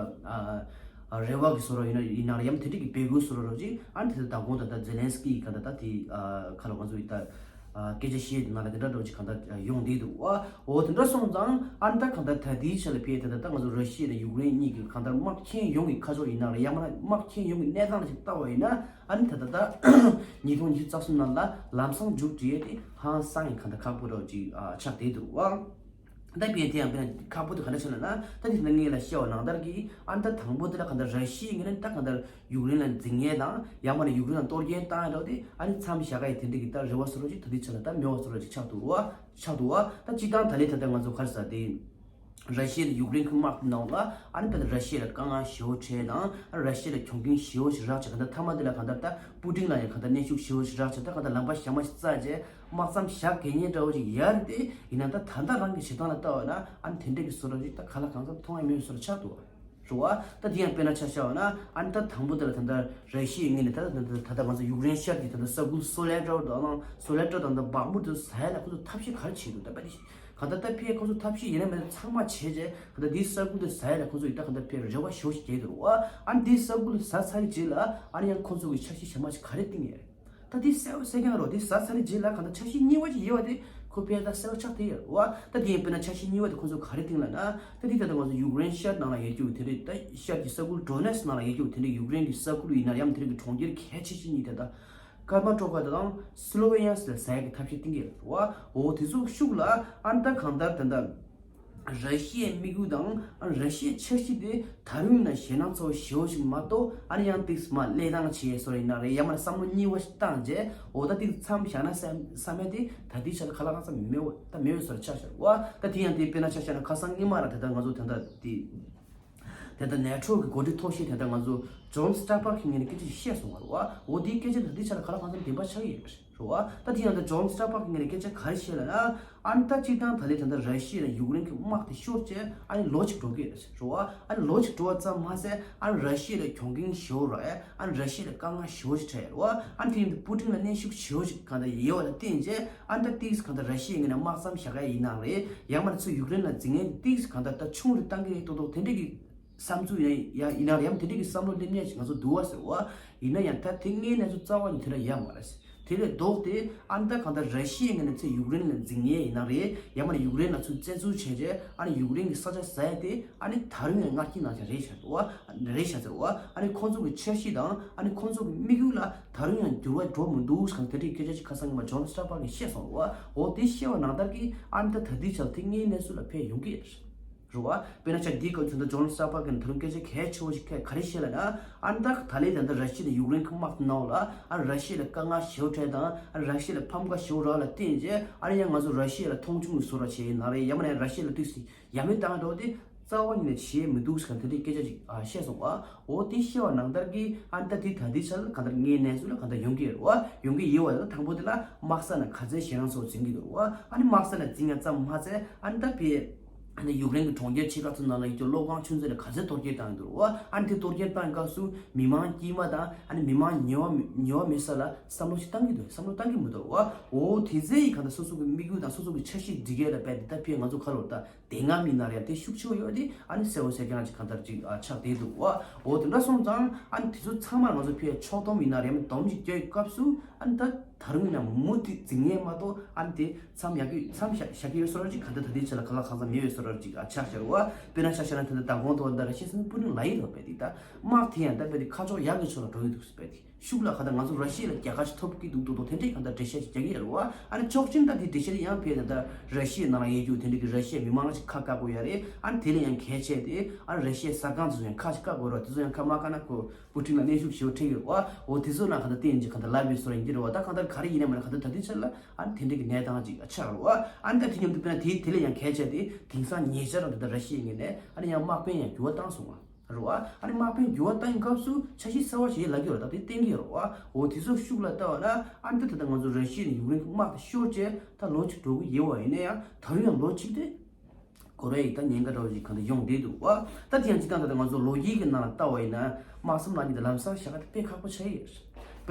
ཨ་རེ་བ་གི་བཟོ་འདྲ་ཡིན་ན་ཡིན་ན་རེད། ཡང་མིན་དེ་འདྲའི་གི་འབོད་སྐུལ་བཟོ་འདྲ་རོགས་ཅིག་ཨ་ནི་དེ་ད་དགོང་ད་ད་ཛེ་ལན་སི་ཀི་གི་གང་ལྟར་ད་དེ་ཨ་ཁ་ལ་ང་ཚོ་ཡི་ད་ཨ་སྐད་ཆ་བཤད་ནང་ལ་དེ་འདྲ་འདྲ་བོ་ཅིག་གང་ལྟར་ཡོང་བསྡད་འདུག་བ། འོ་དེ་འདྲ་སོང་ཙང་ཨ་ནི་ད་གང་ལྟར་ད་དེའི་ཆ་ལ་ཕེ་དེ་ད་ད་ང་ཚོ་ར་ཤི་ཡ་དང་ཡུཀ་རེན་གཉིས་ཀྱི་གང་ལྟར་དམག་ཆེན་ཡོངས་ཀྱི་ཁ་ཕྱོགས་ཡིན་ན་རེད། ཡང་མིན་དམག་ཆེན་ཡོངས་ཀྱི་གནས་སྟངས་ལ་ཅིག་ལྟ་བ་ཡིན་ན། ཨ་ནི་ད་ལྟ་ད་ཉིས་སྟོང་ཉི་ཤུ་རྩ་གསུམ་ནང་ལ་ལམ་སང་མཇུག་སྒྲིལ་ཡས་དེ་ཧང་སང་ཡིན་གང་ལྟར་ཁག་པོ་འདྲ་བོ་ཅིག་ཨ་ཆགས་བསྡད་འདུག་བ། ད་དཔེ་དེ་ཡང་དཔེར་ན་ཁག་པོ་དེ་ག་འདྲ་ཆགས་ལབ་ན། ད་དེ་ད་ངས་ལ་བཤད་པ་ནང་ལྟར་གྱི་ཨ་ནི་ད་དང་པོ་དེ་ལ་གང་ལྟར་ར་ཤི་ཡའི་ངོས་ནས་ད་གང་ལྟར་ཡུཀ་རེན་ལ་འཛིང་ཡས་དང་ཡང་མིན་ན་ཡུཀ་རེན་ལ་གཏོར་སྐྱོན་བཏང་ཡས་འདྲ་བོ་དེ་ཨ་ནི་མཚམས་བཞག་ག་ཡི་དེ་འདྲ་གི་ད་རེ་བ་བཟོ་འདྲ་ཅིག་ད་དེ་ཆ་ལ་ད་མེད་པ་བཟོ་འདྲ་ཅིག་ཆགས་འདུག་བ། ཆགས་འདུག་བ། ད་སྤྱིར་བཏང་ད་ལས་ད་ལྟ་ང་ཚོ་ག་རེ་ཟ་དེ། ར་ཤི་ཡ་དང་ཡུཀ་རེན་གྱི་དམག་ནང་ལ་ཨ་ནི་ད་ལྟ་ར་ཤི་ཡ་ལ་དཀའ་ངལ་ཞེ་པོ་འཕྲད་དང་ཨ་ར་ཤི་ཡ་ལ་གྱོང་གུན་ཞེ་པོ་ཞིག་རག་བྱས། གང་ལྟར་མཐའ་མ་དེ་ལ་གང་ལྟར་ད་པུ་ཏིན་ལ་ཡང་གང་ལྟར་གནོན་ཤུགས་ཞེ་པོ་ཞིག་རག་བྱས། ད་གང་ལྟར་ལམ་ཁ་གཞན་པ་ཞིག་བཙལ་བྱས་དམག་མཚམས་བཞག་དགོས་ངེས་འདྲ་བོ་ཞིག་ཡོད་རེད་དེ། ཡིན་ན་ད་ད་ལྟ་རང་གི་བྱེད་སྟངས་ལ་ལྟ་བ་ན་ཨ་ནི་དེ་འདྲ་གི་བཟོ་འདྲ་ཞིག་ད་ག་ལ་གང་འཚམ་མཐོང་ཡ་མེད་པའི་བཟོ་འདྲ་ཆགས་འདུག་བ། རེད་བ། ད་དེ་ཡང་དཔེར་ན་ཆ་བཞག་པ་ན་ཨ་ནི་ད་དང་པོ་དེ་ལ་ད་ལྟ་ར་ཤི་ཡའི་ངོས་ནས་ད་ལྟ་ད་ལྟ་ང་ཚོ་ཡུཀ་རེན་ཤར་གྱི་ད་ལྟ་ས་ཁུལ་སོ་ལེ་ཌར་དང་སོ་ལེ་ཌར་དང་ད་བྷག་མུ་ཊི་དེ་ཚོ་ཟ་ཡ་ལ་ཁོ་ཚོ་ཐབས་ཤེས་ག་རེ་བྱེད་འདུག་ད་དཔེ་དེ་གང་ལྟར་ད་ཕའི་ཁོ་ཚོ་ཐབས་ཤེས་ཡིན་ན་མིན་ན་ཚང་མ་བྱས་རྗེས་གང་ལྟར་དེའི་ས་ཁུལ་དེ་ཟ་ཡ་ལ་ཁོ་ཚོ་ཡིན་ད་གང་ལྟར་ཕའི་རེ་བ་ཞེ་པོ་ཞིག་རྒྱག་འདུག་རེད་བ། ཨ་ནི་དེའི་ས་ཁུལ་ཟ་ཚར་རྗེས་ལ་ཨ་ནི་ཡང་ཁོ་ཚོ་གི་འཆར་གཞི་ཞེ་མ་ཞིག་ག་རེ་བཏིང་ཡོད་རེད། ད་དེ་གསལ་པོ་གསལ་རྐྱང་རེད་བ། དེ་ཟ་ཚར་རྗེས་ལ་གང་ལྟར་འཆར་གཞི་གཉིས་པ་ཅིག་ཡོད་བ། དེ་ཁོ་ཕལ་ཆེར་གསལ་པོ་ཆགས་བསྡད་ཡོད་རེད་བ། ད་དེ་ཡིན་དཔེར་ན་འཆར་གཞི་གཉིས་པ་དེ་ཁོ་ཚོ་ག་རེ་བཏིང་ལབ་ན། ད་དེ་ད་ལྟ་ང་ཚོ་ཡུཀ་རེན་ཤར་ནང་ལ་ཡོད་རྒྱུ་དེ་འདྲའི་ད་ཤར་གྱི་ས་ཁུལ་ཌོ་ནེ་སི་ནང་ལ་ཡོད་རྒྱུ་དེ་འདྲའི་ཡུཀ་རེན་གྱི་ས་ཁུལ་ཡིན་ན་ཡང་དེ་འདྲའི་གི་གྲོང་ཁྱེར་གལ་ཆེ་ཆེ་གཉིས་དེ་ད་ཀར་མ་ཊོ་ཀ་དང་སི་ལོ་ཝེ་ནི་ཡ་ཟེར་ཡ་གི་ཐབས་ཤེས་བཏིང་གི་ཡོད་རེད་བ། འོ་དེ་ཚོ་ཤུགས་ལ་ཨ་ནི་ད་གང་ལྟར་ད་ལྟ། ར་ཤི་ཡའི་དམིགས་ཡུལ་དང་ཨ་ར་ཤི་ཡའི་འཆར་གཞི་དེ་ད་རུང་ཡིན་ན་ཞེད་སྣང་ཚ་པོ་ཞེ་པོ་ཞིག་མ་གཏོགས་ཨ་ནི་ཡང་ཏིག་མ་ལས་སྟངས་བྱེད་སོ་ཡིན་ན་རེད། ཡང་མ་ནི་བསམ་བློ་གཉིས་པ་ཞིག་བཏང་རྗེས་འོ་ད་ཏིག་མཚམས་བཞག་ན་བསམ་བསམ་ཡ་དེ་ད་ལྟའི་ཆ་ལ་ཁ་ལག་ཁ་ཚ་མེད་འོ་ད་མེད་འོ་སོར་ཆགས་ཤར་བ། ད་དེ་ཡང་དེ་དཔེར་ན་ཆ་བཞག་ན་ཁ་སང་སྔོན་མ་ར་དེ་ད་ང་ཚོ་དེ་འདྲ་དེ་དེ་ད་ནེ་ཊོ་གི་འགོ་ཁྲིད་མཐོ་ཤོས་དེ་ད་ང་ཚོ་ཇོན་སི་ཊར་བྷག་གི་ངོས་ནས་སྐད་ཆ་ཞིག་བཤད་སོང་བ་རེད་བ། འོ་དེའི་སྐད་ཆ་དེ་ད་ལྟའི་ཆ་ལ་ཁ་ལག་ཁ་ཚ་བདེན་པ་ཆགས་ཡོད་རེད། རེད་བ། ད་དེ་ཡང་ད་ཇོན་སི་ཊར་བྷག་གི་ངོས་ནས་སྐད་ཆ་ག་རེ་བཤད་ལབ་ན། ཨ་ནི་ད་སྤྱིར་བཏང་ད་ལྟའི་ད་ལྟ་ར་ཤི་ཡ་ལ་ཡུཀ་རེན་གྱི་དམག་དེ་ཤོར་རྗེས་ཨ་ནི་ལོ་གཅིག་འགྲོ་གི་རེད། རེད་བ། ཨ་ནི་ལོ་གཅིག་འགྲོ་བ་ཙམ་མ་ཟད་ཨ་ནི་ར་ཤི་ཡ་ལ་གྱོང་གུན་ཞེ་པོ་རག་ཡ། ཨ་ནི་ར་ཤི་ཡ་ལ་དཀའ་ངལ་ཞེ་པོ་ཞིག་འཕྲད་ཡ་རེད་བ། ཨ་ནི་དེ་ཡིན་དུས་པུ་ཏིན་ལ་གནོན་ཤུགས་ཞེ་པོ་ཞིག་གང་ལྟར་ཡོད་པ་ལ་བརྟེན་རྗེས་ཨ་ནི་ད་ཏིག་གང་ལྟར་ར་ཤི་ཡའི་ངོས་ནས་དམག་མཚམས་བཞག་ཡ་ཡིན་ནའང་རེད། ཡང་མ་ནི་ཚུར་ཡུཀ་རེན་ལ་འཛིང་ཡ་ཏིག་གང་ལྟར་ད་ཆུང་རུ་བཏང་གི་རེད་མདོག་མདོག་དེ་འདྲས་ཀྱི་བསམ་ཚུལ་ཡིན་ཡ་ཡིན་ན་རེད། ཡང་དེ་འདྲས་ཀྱི་བསམ་བློ་སླེབས་ཉེན་ཞིག་ང་ཚོ་འདུག་བ་ཟེར་བ། ཡིན་ན་ཡང་ད་དེ་སྔའི་གནས་ཚུལ་རྩ་བ་ནས་དེ་འདྲ་ཡོད་མ་རེད། དེ་ལས་ལྡོག་སྟེ་ཨ་ནི་ད་གང་ལྟར་ར་ཤི་ཡའི་ངོས་ནས་ཚུར་ཡུཀ་རེན་ལ་འཛིང་ཡས་ཡིན་ན་རེད། ཡང་མ་ནི་ཡུཀ་རེན་ལ་ཚུར་བཙན་འཛུལ་བྱས་རྗེས་ཨ་ནི་ཡུཀ་རེན་གྱི་ས་ཆ་ཟ་ཡས་དེ་ཨ་ནི་ད་རུང་ཡང་མངར་སྐྱིད་ནང་བཞིན་རེད་ཤག་འདུག་བ། རེད་ཤག་ཟེར་བ། ཨ་ནི་ཁོང་ཚོ་གི་འཆར་གཞི་དང་ཨ་ནི་ཁོང་ཚོ་གི་དམིགས་ཡུལ་ལ་ད་རུང་ཡང་འགྱུར་བ་འགྲོ་མི་འདུག་གང་དེ་འདྲའི་སྐད་ཆ་ཞིག་ཁ་སང་ཉི་མ་ཇོན་སི་ཊར་བྷག་གིས་བཤད་སོང་རེད་བ། འོ་དེ་བཤད་པ་ནང་ལྟར་གྱི་ཨ་ནི་ད་ད་ལྟའི་ཆར་དེ་སྔའི་གནས་ཚུལ་ལ་ཕེབས་ཡོང་གི་རེད། རེད་བ། དཔེར་ན་ཆ་འདིའི་སྐབས་ཚུན་ད་ཇོན་སི་ཊར་བྷག་གིས་ད་རུང་སྐད་ཆ་གལ་ཆེ་བོ་ཞིག་ག་རེ་བཤད་ལབ་ན། ཨ་ནི་ད་ད་ལན་ད་ལྟ་ར་ཤི་ཡ་དང་ཡུཀ་རེན་གྱི་དམག་དེ་ནང་ལ་ཨ་ར་ཤི་ཡ་ལ་དཀའ་ངལ་ཞེ་པོ་འཕྲད་དང་ཨ་ར་ཤི་ཡ་ལ་ཕམ་ཁ་ཞེ་པོ་རག་ལ་བརྟེན་རྗེས་ཨ་ནི་ཡང་ང་ཚོ་ར་ཤི་ཡ་ལ་མཐོང་ཆུང་གི་བཟོ་འདྲ་བྱས་ཡིན་ན་རེད། ཡང་མིན་ན་ར་ཤི་ཡ་ལ་དུས་སུ་ཡ་མེད་བཏང་འགྲོ་དེ་རྩ་བ་ཉིད་ནས་བྱས་མི་འདུག་ཟེར་ག་དེ་འདྲའི་སྐད་ཆ་ཅིག་ཨ་བཤད་སོང་བ། འོ་དེ་བཤད་པ་ནང་ལྟར་གྱི་ཨ་ནི་ད་དེ་ད་ལྟའི་ཆར་གང་ལྟར་ངའི་གནས་ཚུལ་ལ་གང་ལྟར་ཡོང་གི་ཡོད་རེད་བ། ཡོང་གི་ཡོད་བ་ལ་དང་པོ་དེ་ལ་དམག་ས་ནས་ག་ཚད་ཞེད་སྣང་ཚ་པོ་འཛིན་གྱི་འདུག་རེད་བ། ཨ་ནི་དམག་ས་ནས་འཛིང་ཡ་ཙམ་མ་ཚད་ཨ་ནི་ད་ཕའི་ཨ་ནི་ཡུཀ་རེན་གྱི་གྲོང་ཁྱེར་ཆེ་ཁག་ཚོའི་ནང་ལ་ཡོད་རྒྱུ་གློག་ཁང་ཆུ་མཛོད་ལ་ག་ཚད་གཏོར་སྐྱོན་བཏང་ཡོད་འདུག་རེད་བ། ཨ་ནི་དེ་གཏོར་སྐྱོན་བཏང་སྐབས་སུ་མི་མང་དཀྱུས་མ་དང་ཨ་ནི་མི་མང་ཉེ་བ་མི་ཉེ་བ་མེད་ས་ལ་བསམ་བློ་ཞིག་བཏང་གི་འདུག་བསམ་བློ་བཏང་གི་མི་འདུག་རེད་བ། འོ་དེ་ཚེ་ཡི་གང་ལྟར་སོ་སོ་གི་དམིགས་ཡུལ་དང་སོ་སོ་གི་འཆར་གཞི་སྒྲིག་ཡས་ལ་དཔེ་དེ་ད་ཕའི་ང་ཚོ་ཁ་ལོ་ད། དེ་སྔ་མིན་ན་རེད་དེ་ཤུགས་ཆེ་བོ་ཡོད་དེ་ཨ་ནི་གསལ་བོ་གསལ་རྐྱང་ཅིག་གང་ལྟར་ཅིག་ཨ་ཆགས་བསྡད་འདུག་བ། འོ་དེ་འདྲ་སོང་ཙང་ཨ་ནི་དེ་ཚོ་ཚང་མ་ང་ཚོ་ཕའི་ཕྱོགས་བསྡོམས་ཡིན་ན་རེད་མི་སྡོམ་ཅིག་སྐྱོ་ཡི་སྐབས་སུ་ཨ་ནི་ད་ད་རུང་ཡིན་ན་མུ་མཐུད་འཛིང་ངེས་མ་གཏོགས་ཨ་ནི་དེ་མཚམས་ཡག་གི་མཚམས་བཞག་བཞག་གི་ཡོད་སོ་ར་ཅིག་གང་ལྟར་ད་ལྟའི་ཆ་ལ་ཁ་ལག་ཁ་ཚ་མེད་ཡོད་སོ་ར་ཅིག་ཨ་ཆགས་ཤར་བ། དཔེར་ན་ཆ་བཞག་ན་ད་ལྟ་ཟླ་གོང་དུ་བ་ད་ར་ཤི་སི་ནི་པུ་ཏིན་ལ་ཡི་རོ་པའི་དེ་ད་དམག་དེ་ཡང་ད་པའི་དེ་ཁ་ཕྱོགས་ཡག་གི་ཕྱོགས་ལ་འགྲོ་ཡི་འདུག་ཟེར་པའི་དེ། ཤུགས་ལ་ཁ་ད་ང་ཚོ་ར་ཤི་ཡ་ལ་རྒྱལ་ཁ་ཞིག་ཐོབ་ཀྱི་འདུག་འདུག་འདུག་དེ་འདྲའི་གང་ལྟར་འགྲེལ་བཤད་ཅིག་རྒྱག་གི་ཡོད་རེད་བ། ཨ་ནི་ཕྱོགས་གཅིག་ད་དེ་འགྲེལ་བཤད་ཡང་ཕེབས་ནས་ད་ར་ཤི་ཡའི་ནང་ལ་ཡོད་རྒྱུ་དེ་འདྲའི་གི་ར་ཤི་ཡའི་མི་མང་ཞིག་ཁ་བཀག་དགོས་ཡ་རེད། ཨ་ནི་དེ་ལས་ཡང་གལ་ཆེ་དེ་ཨ་ར་ཤི་ཡའི་གསར་ཁང་ཚོ་ཡང་ཁ་ཞིག་བཀག་དགོས་རེད་བ། དེ་ཚོ་ཡང་ཁ་མ་བཀག་ན་ཁོ་པུ་ཊིན་ལ་གནོན་ཤུགས་ཞེ་པོ་འཕྲད་ཀྱི་རེད་བ། འོ་དེ་ཚོ་ནང་གང་ལྟར་བརྟེན་ཅིག་གང་ལྟར་ལབ་པའི་བཟོ་འདྲ་ཡིན་གྱི་རེད་བ། ད་གང་ལྟར་ག་རེ་ཡིན་ན་མིན་ན་གང་ལྟར་ད་ལྟའི་ཆར་ལ་ཨ་ནི་དེ་འདྲའི་གི་གནས་སྟངས་ཅིག་ཆགས་རེད་བ། ཨ་ནི་ད་དེ་མཉམ་དུ་དཔེར་ན་དེ་དེ་ལས་ཡང་གལ་ཆེ་དེ་དེང་སང་ཉེ་ཆར་རང་དེ་ད་ར་ཤི་ཡའི་ངོས་ནས་ཨ་ནི་ཡང་དམག་དཔོན་ཡང་འགྱུར་བ་བཏང་སོང་བ། རེད་བ། ཨ་ནི་དམག་དཔོན་འགྱུར་བ་བཏང་སྐབས་སུ་འཆར་གཞི་གསར་བ་ཞིག་ལབ་ཀྱི་ཡོད་རེད། ད་དེ་གཏན་འཁེལ་རེད་བ། འོ་དེ་ཚོ་ཤུགས་ལ་བལྟ་བ་ན་ཨ་ནི་ད་ད་ལྟ་ང་ཚོ་ར་ཤི་ཡ་ནས་ཡུཀ་རེན་གྱི་དམག་དེ་ཤོར་རྗེས་ད་ལོ་གཅིག་འགྲོ་གི་ཡོད་པ་ཡིན་ན་ཡང་ད་རུང་ཡང་ལོ་གཅིག་དེ་འགོར་བའི་ད་ཉེན་ཁ་འདྲ་བོ་ཞིག་གང་ལྟར་ཡོང་བསྡད་འདུག་བ། ད་དེ་ཡང་སྤྱིར་བཏང་ད་ལྟ་ང་ཚོ་ལོ་རྒྱུས་ཀྱི་ནང་ལ་བལྟ་བ་ཡིན་ན་དམག་མཚམས་ནང་གཉིས་དེ་ལམ་སང་བཞག་ཡ་དེ་དཔེ་ཁག་པོ་ཆགས་ཡོད་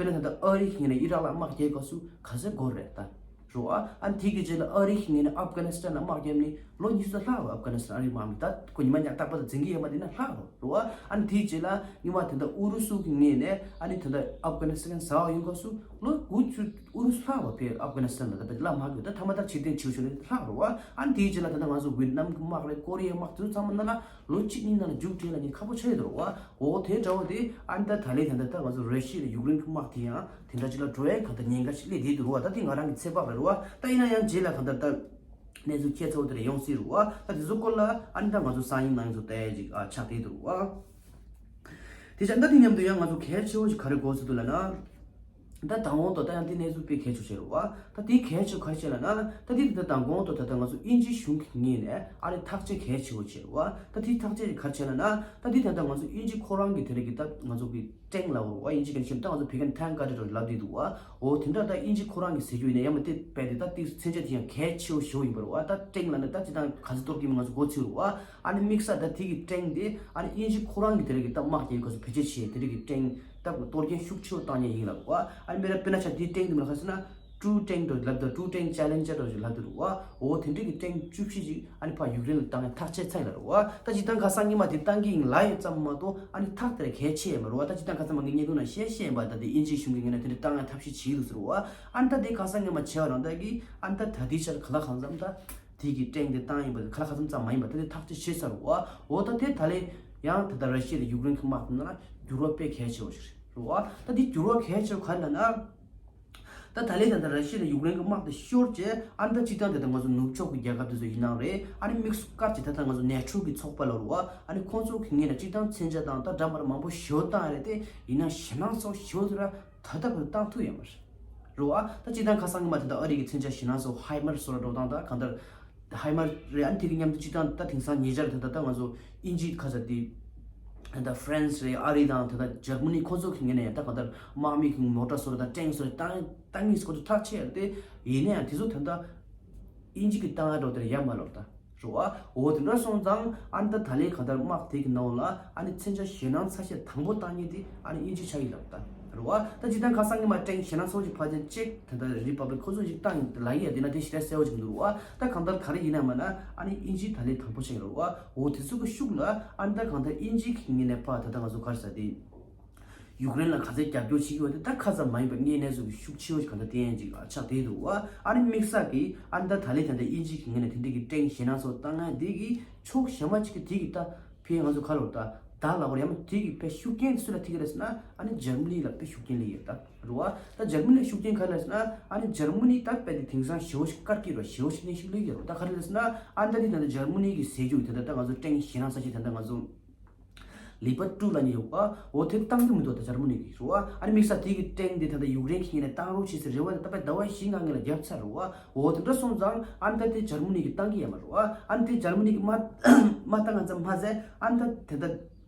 རེད། དཔེར་ན་ད་ལྟ་ཨ་རི་གི་ངོས་ནས་ཨི་རག་ལ་དམག་རྒྱག་སྐབས་སུ་ག་ཚོད་འགོར་རེད་ད། རེད་བ། ཨ་ནི་དེ་གི་རྗེས་ལ་ཨ་རི་གི་ངོས་ནས་ཨབ་གྷ་ནི་སི་ཐན་ལ་དམག་བརྒྱབ་ནས་ལོ་ཉི་ཤུ་ཙམ་ལྷག་རེད། ཨབ་གྷ་ནི་སི་ཐན་ཨ་རིའི་དམག་མི་ད་ཁོ་ཉི་མ་ཉག་རྟག་པར་དུ་འཛིང་གི་ཡོད་མ་དེ་ན་ལྷག་རེད། རེད་བ། ཨ་ནི་དེའི་རྗེས་ལ་སྔོན་མ་དེ་འདྲ་ཨུ་རུ་སུ་གི་ངོས་ནས་ཨ་ནི་དེ་འདྲ་ཨབ་གྷ་ནི་སི་ཐན་ཟ་བ་ཡོང་སྐབས་སུ་ལོ་དགུ་བཅུ་ཨུ་རུ་སུ་ལྷག་རེད་བ། ཕེ་ཨབ་གྷ་ནི་སི་ཐན་ལ་ད་བེད་ལ་མ་དགོས་ད་ཐ་མ་ད་ཕྱིར་འཐེན་བྱེད་ཆོག་ནས་ལྷག་རེད་བ། ཨ་ནི་དེའི་རྗེས་ལ་ད་ལྟ་ང་ཚོ་ཝེད་ནམ་གི་དམག་རེད། ཀོ་རི་ཡའི་དམག་དེ་ཚོ་ཚང་མ་ནང་ལ་ལོ་གཅིག་གཉིས་ནང་ལ་མཇུག་སྒྲིལ་ལ་ངས་ཁག་པོ་ཆགས་ཡོད་རེད་བ། འོ་དེ་འདྲ་བོ་དེ་ཨ་ནི་ད་ད་ལན་ད་ལྟ་ད་ང་ཚོ་ར་ཤི་ཡ་དང་ཡུཀ་རེན་གི་དམག་དེ་ཡང་དེ་འདྲ་ཅིག་ལ་འགྲོ་ཡའི་གང་ལྟར་ཉེན་ཁ་ཞིག་སླེབས་བསྡད་འདུག་རེད་བ། ད་དེ་ང་རང་གི་ཚོད་དཔག་རེད་བ། ད་ཡིན་ན་ཡང་རྗེས་ལ་གང་ལྟར་ད་གནས་ཚུལ་ཁྱད་མཚར་པོ་དེ་འདྲ་ཡོང་སྲིད་རེད་བ། ད་དེ་ཚོ་སྐོར་ལ་ཨ་ནི་ད་ང་ཚོ་སང་ཉིན་གནངས་ཚོ་ལྟ་ཡ་ཅིག་ཨ་ཆགས་བསྡད་འདུག་རེད་བ། དེ་ཆ་ད་དེ་མཉམ་དུ་ཡང་ང་ཚོ་གལ་ཆེ་བོ་ཞིག་ག་རེ་གོ་སྲིད་འདུག་ལབ་ན། ད་དང་པོ་དོ་ད་ཡང་དེ་གནས་ཚུལ་དཔེ་གལ་ཆེ་ཆེ་རེད་བ། ད་དེ་གལ་ཆེ་ག་རེ་བྱས་ལབ་ན། ད་དེ་དེ་ད་དང་པོ་དོ་ད་ད་ང་ཚོ་དབྱིན་ཇིའི་གཞུང་གི་ངོས་ནས་ཨ་ནི་ཐག་གཅོད་གལ་ཆེ་བོ་བྱས་རེད་བ། ད་དེ་ཐག་གཅོད་ག་རེ་བྱས་ལབ་ན། ད་དེ་ད་ད་ང་ཚོ་དབྱིན་ཇི་ཁོ་རང་གི་དེ་རིགས་ཀྱི་ད་ང་ཚོ་གི་ཀྲེང་ལབ་རེད་བ། དབྱིན་ཇི་ག་ནས་ཤེས་ད་ང་ཚོ་བོད་སྐད་ཐང་ཀ་ཏི་རོ་ལབ་བསྡད་འདུག་བ། འོ་དེ་འདྲ་ད་དབྱིན་ཇི་ཁོ་རང་གི་ཟེར་རྒྱུ་ཡིན་ན་ཡང་མ་དེ་དཔེ་དེ་ད་དེ་མཚོན་ཆ་དེ་ཡང་གལ་ཆེ་བོ་ཞེ་བོ་ཡིན་པ་རེད་བ། ད་ཀྲེང་ལབ་ན་ད་སྤྱིར་བཏང་ག་ཚོད་གཏོར་གྱི་མི་ང་ཚོ་མགོ་ཚོས་རེད་བ། ཨ་ནི་དམིགས་བསལ་ད་དེ་གི་ཀྲེང་དེ་ཨ་ནི་དབྱིན་ཇི་ཁོ་རང་གི་དེ་རིགས་ཀྱི་ད་དམག་རྒྱག་གི་སྐབས་སུ་བེད་སྤྱོད་བྱེད་དེ་རིགས་ཀྱི་ཀྲེང་ད་གཏོར་སྐྱོན་ཤུགས་ཆེ་བོ་བཏང་མཁན་ཡིན་ལབ་བ། ཨ་ནི་དཔེར་ན་དཔེར་ན་ཆ་དེའི་ཀྲེང་དེ་མིན་ལ་ག་ཟེར་ན་ཀྲུའུ་ཀྲེང་དུ་ལབ་ད་ཀྲུའུ་ཀྲེང་ཅེ་ལེན་ཇར་དུ་ལབ་དུ་རུ་བ། འོ་དེ་འདྲའི་གི་ཀྲེང་བཅུ་བཞི་ཅིག་ཨ་ནི་ཕ་ཡུཀ་རེན་ལ་བཏང་ཡ་ཐག་བཅད་ཚར་ཡིན་ལབ་རུ་བ། ད་སྤྱིར་བཏང་ཁ་སང་ཉི་མ་དེ་བཏང་གི་ཡིན་ལབ་ཡོད་ཙམ་མ་གཏོགས་ཨ་ནི་ཐག་དེར་གལ་ཆེ་ཡ་མ་རུ་བ། ད་སྤྱིར་བཏང་ཁ་སང་མ་ངའི་བརྙན་ཐུང་ནང་བཤད་བཤད་ཡིན་པ། ད་དེ་དབྱིན་ཇིའི་གཞུང་གི་ངོས་ནས་དེ་འདྲ་བཏང་ཡ་ཐབས་ཤེས་བྱེད་ཀྱི་འདུག་ཟེར་རུ་བ། ཨ་ནི་ད་དེ་ཁ་སང་ཉི་མ་བྱས་པ་རང་ད་གི་ཨ་ནི་ད་ད་དེའི་ཆར་ག་ལ་གང་འཚམ་ད། དེ་གི་ཀྲེང་དེ་བཏང་ཡིན་པ་དེ་ག་ལ་གང་འཚམ་ཙམ་མ་ཡིན་པ་ད་དེ་ཐག་གཅོད་བྱས་ཚར་རུ་བ། འོ་ད་དེ་ད་ལས་ཡང་ད་ལྟ་ར་ཤི་ཡ་དང་ཡུཀ་རེན་གྱི་དམག་དེ་ནང་ལ་འགྱུར་བ་དཔེ་གལ་ཆེ་བོ་ཞིག་རེད་རུ་བ། ད་དེ་འགྱུར་བ་གལ་ཆེ་བོ་ག་རེ་ལབ་ན། ད་ད་ལས་ད་ལྟ་ར་ཤི་ཡ་དང་ཡུཀ་རེན་གྱི་དམག་དེ་ཤོར་རྗེས་ཨ་ནི་ད་སྤྱིར་བཏང་དེ་ད་ང་ཚོ་ནུབ་ཕྱོགས་ཀྱི་རྒྱལ་ཁབ་དེ་ཚོ་ཡིན་ནའང་རེད། ཨ་ནི་དམིགས་སུ་བཀར་གྱི་ད་ལྟ་ང་ཚོ་ནེ་ཊོ་གི་ཚོགས་པ་ལབ་རུ་བ། ཨ་ནི་ཁོང་ཚོ་གི་ངོས་ནས་སྤྱིར་བཏང་མཚོན་ཆ་དང་ད་འདྲ་མ་འདྲ་མང་པོ་ཞེ་པོ་བཏང་ཡ་རེད་དེ། ཡིན་ན་ཞེད་སྣང་ཚ་པོ་ཞེ་པོ་ཚོ་ར་ད་ལྟ་བར་བཏང་ཐུབ་ཡོད་མ་རེད། རེད་བ། ད་སྤྱིར་བཏང་ཁ་སང་གི་མ་དེ་ད་ཨ་རི་གི་མཚོན་ཆ་ཞེད་སྣང་ཚ་པོ་ཧའི་མར་སོགས་ལ་འགྲོ་སྟངས་ད་གང་ལྟར་ཧའི་མར་རེད། ཨ་ནི་དེ་གི་མཉམ་དུ་སྤྱིར་བཏང་ད་དེང་སང་ཉེ་ཆར་དེ་ད་ད་ང་ཚོ་དབྱིན་ཇི་ཁ་ས་དེ་ད་ཧྥ་རན་སི་རེད། ཨ་རི་དང་དེ་ད་འཇར་མ་ནི་ཁོ་ཚོ་གི་ངོས་ནས་ཡང་ད་གང་ལྟར་དམག་མི་གི་མོ་ཊ་སོགས་ད་ཊེང་སོགས་བཏང་བཏང་ངེས་ཁོ་ཚོ་ཐག་ཆོད་ཡོད་རེད་དེ། ཡིན་ན་ཡང་དེ་ཚོ་ད་ད་དབྱིན་ཇི་གི་བཏང་ཡ་འགྲོ་དེར་ཡ་མ་ལོར་ད། རེད་བ། འོ་དེ་འདྲ་སོང་ཙང་ཨ་ནི་ད་ད་ལན་གང་ལྟར་དམག་དེ་གི་ནང་ལ་ཨ་ནི་མཚོན་ཆ་ཞེད་སྣང་ཚ་ཤོས་དང་པོ་བཏང་མཁན་དེ་ཨ་ནི་དབྱིན་ཇི་ཆགས་ཀྱི་ལབ་ད། རེད་བ། ད་སྤྱིར་བཏང་ཁ་སང་ཉི་མ་ཀྲེང་ཞེད་སྣང་ཚ་པོ་ཅིག་ཕལ་ཆེར་ཅེཀ་དེ་འདྲ་རི་པབ་ལིག་ཁོ་ཚོ་ཞིག་བཏང་ཡིན་ལབ་ཡ་དེ་ན་དེ་ཞེ་དྲག་གསལ་པོ་ཅིག་མི་འདུག་རེད་བ། ད་གང་ལྟར་ག་རེ་ཡིན་ན་མ་ན་ཨ་ནི་དབྱིན་ཇི་ད་ལན་དང་པོ་ཆགས་ཀྱི་རེད་བ། འོ་དེ་ཚོ་གི་ཤུགས་ལ་ཨ་ནི་ད་གང་ལྟར་དབྱིན་ཇི་གི་ངོས་ནས་ཕར་ད་ལྟ་ང་ཚོ་ག་རེ་ཟེར་དེ། ཡུཀ་རེན་ལ་ག་ཚད་རྒྱབ་སྐྱོར་བྱེད་ཀྱི་ཡོད་དེ་ད་ཁ་ཚ་མ་ཡིན་པ་དངོས་གནས་ཚུལ་གྱི་ཤུགས་ཆེ་བོ་ཞིག་གང་ལྟར་བསྟན་ཡ་ཅིག་ཆགས་བསྡད་འདུག་བ། ཨ་ནི་དམིགས་བསལ་གྱིས་ཨ་ནི་ད་ད་ལན་དེ་འདྲ་དབྱིན་ཇི་གི་ངོས་ནས་དེ་འདྲ་གི་ཀྲེང་ཞེད་སྣང་ཚ་པོ་བཏང་ཡ་དེ་གི་ཕྱོགས་གཞན་པ་ཅིག་གི་དེ་གི་ད་ཕའི་ང་ཚོ་ག་ལབ་ད་ད་ལབ་དགོས་རེད། ཡང་མ་དེ་གི་ཕའི་ཤུགས་རྐྱེན་སུ་ལ་ཐེབས་ཀྱི་རེད་ཟེར་ན་ཨ་ནི་འཇར་མ་ནི་ལ་ཕའི་ཤུགས་རྐྱེན་སླེབས་ཡོད་ད་རེད་བ། ད་འཇར་མ་ནི་ལ་ཤུགས་རྐྱེན་ག་རེ་ཟེར་ན་ཨ་ནི་འཇར་མ་ནི་ད་དཔེ་དེ་དེང་སང་ཞེ་བོ་ཞིག་དཀར་གྱི་རེད་བ། ཞེ་བོ་ཞིག་གནོན་ཤུགས་སླེབས་ཀྱི་རེད་བ། ད་ག་རེ་ཟེར་ན་ཨ་ནི་ད་དེ་ད་ད་འཇར་མ་ནི་གི་ཟེར་རྒྱུ་དེ་ད་ད་ང་ཚོ་ཀྲེང་ཞེད་སྣང་ཚ་ཤོས་དེ་ད་ང་ཚོ། ལི་པར་ཊུ་ལབ་མཁན་ཡོད་པ། འོ་དེ་བཏང་གི་མི་འདུག་ད་འཇར་མ་ནི་གིས་རེད་བ། ཨ་ནི་དམིགས་བསལ་དེ་གི་ཀྲེང་དེ་ད་ལྟ་ཡུཀ་རེན་གྱི་ངོས་ནས་བཏང་རོགས་བྱེད་ཟེར་རེ་བ་དེ་ད་ལྟ་ཟླ་བ་བཞི་ལྔ་སྔོན་ལ་བརྒྱབ་ཚར་རེད་བ། འོ་དེ་འདྲ་སོང་ཙང་ཨ་ནི་ད་དེ་འཇར་མ་ནི་གིས་བཏང་གི་ཡོད་མ་རེད་བ། ཨ་ནི་དེ་འཇར་མ་ནི་གིས་མ་མ་བཏང་ང་ཙམ་མ་ཟད་ཨ་ནི་ད་དེ་ད་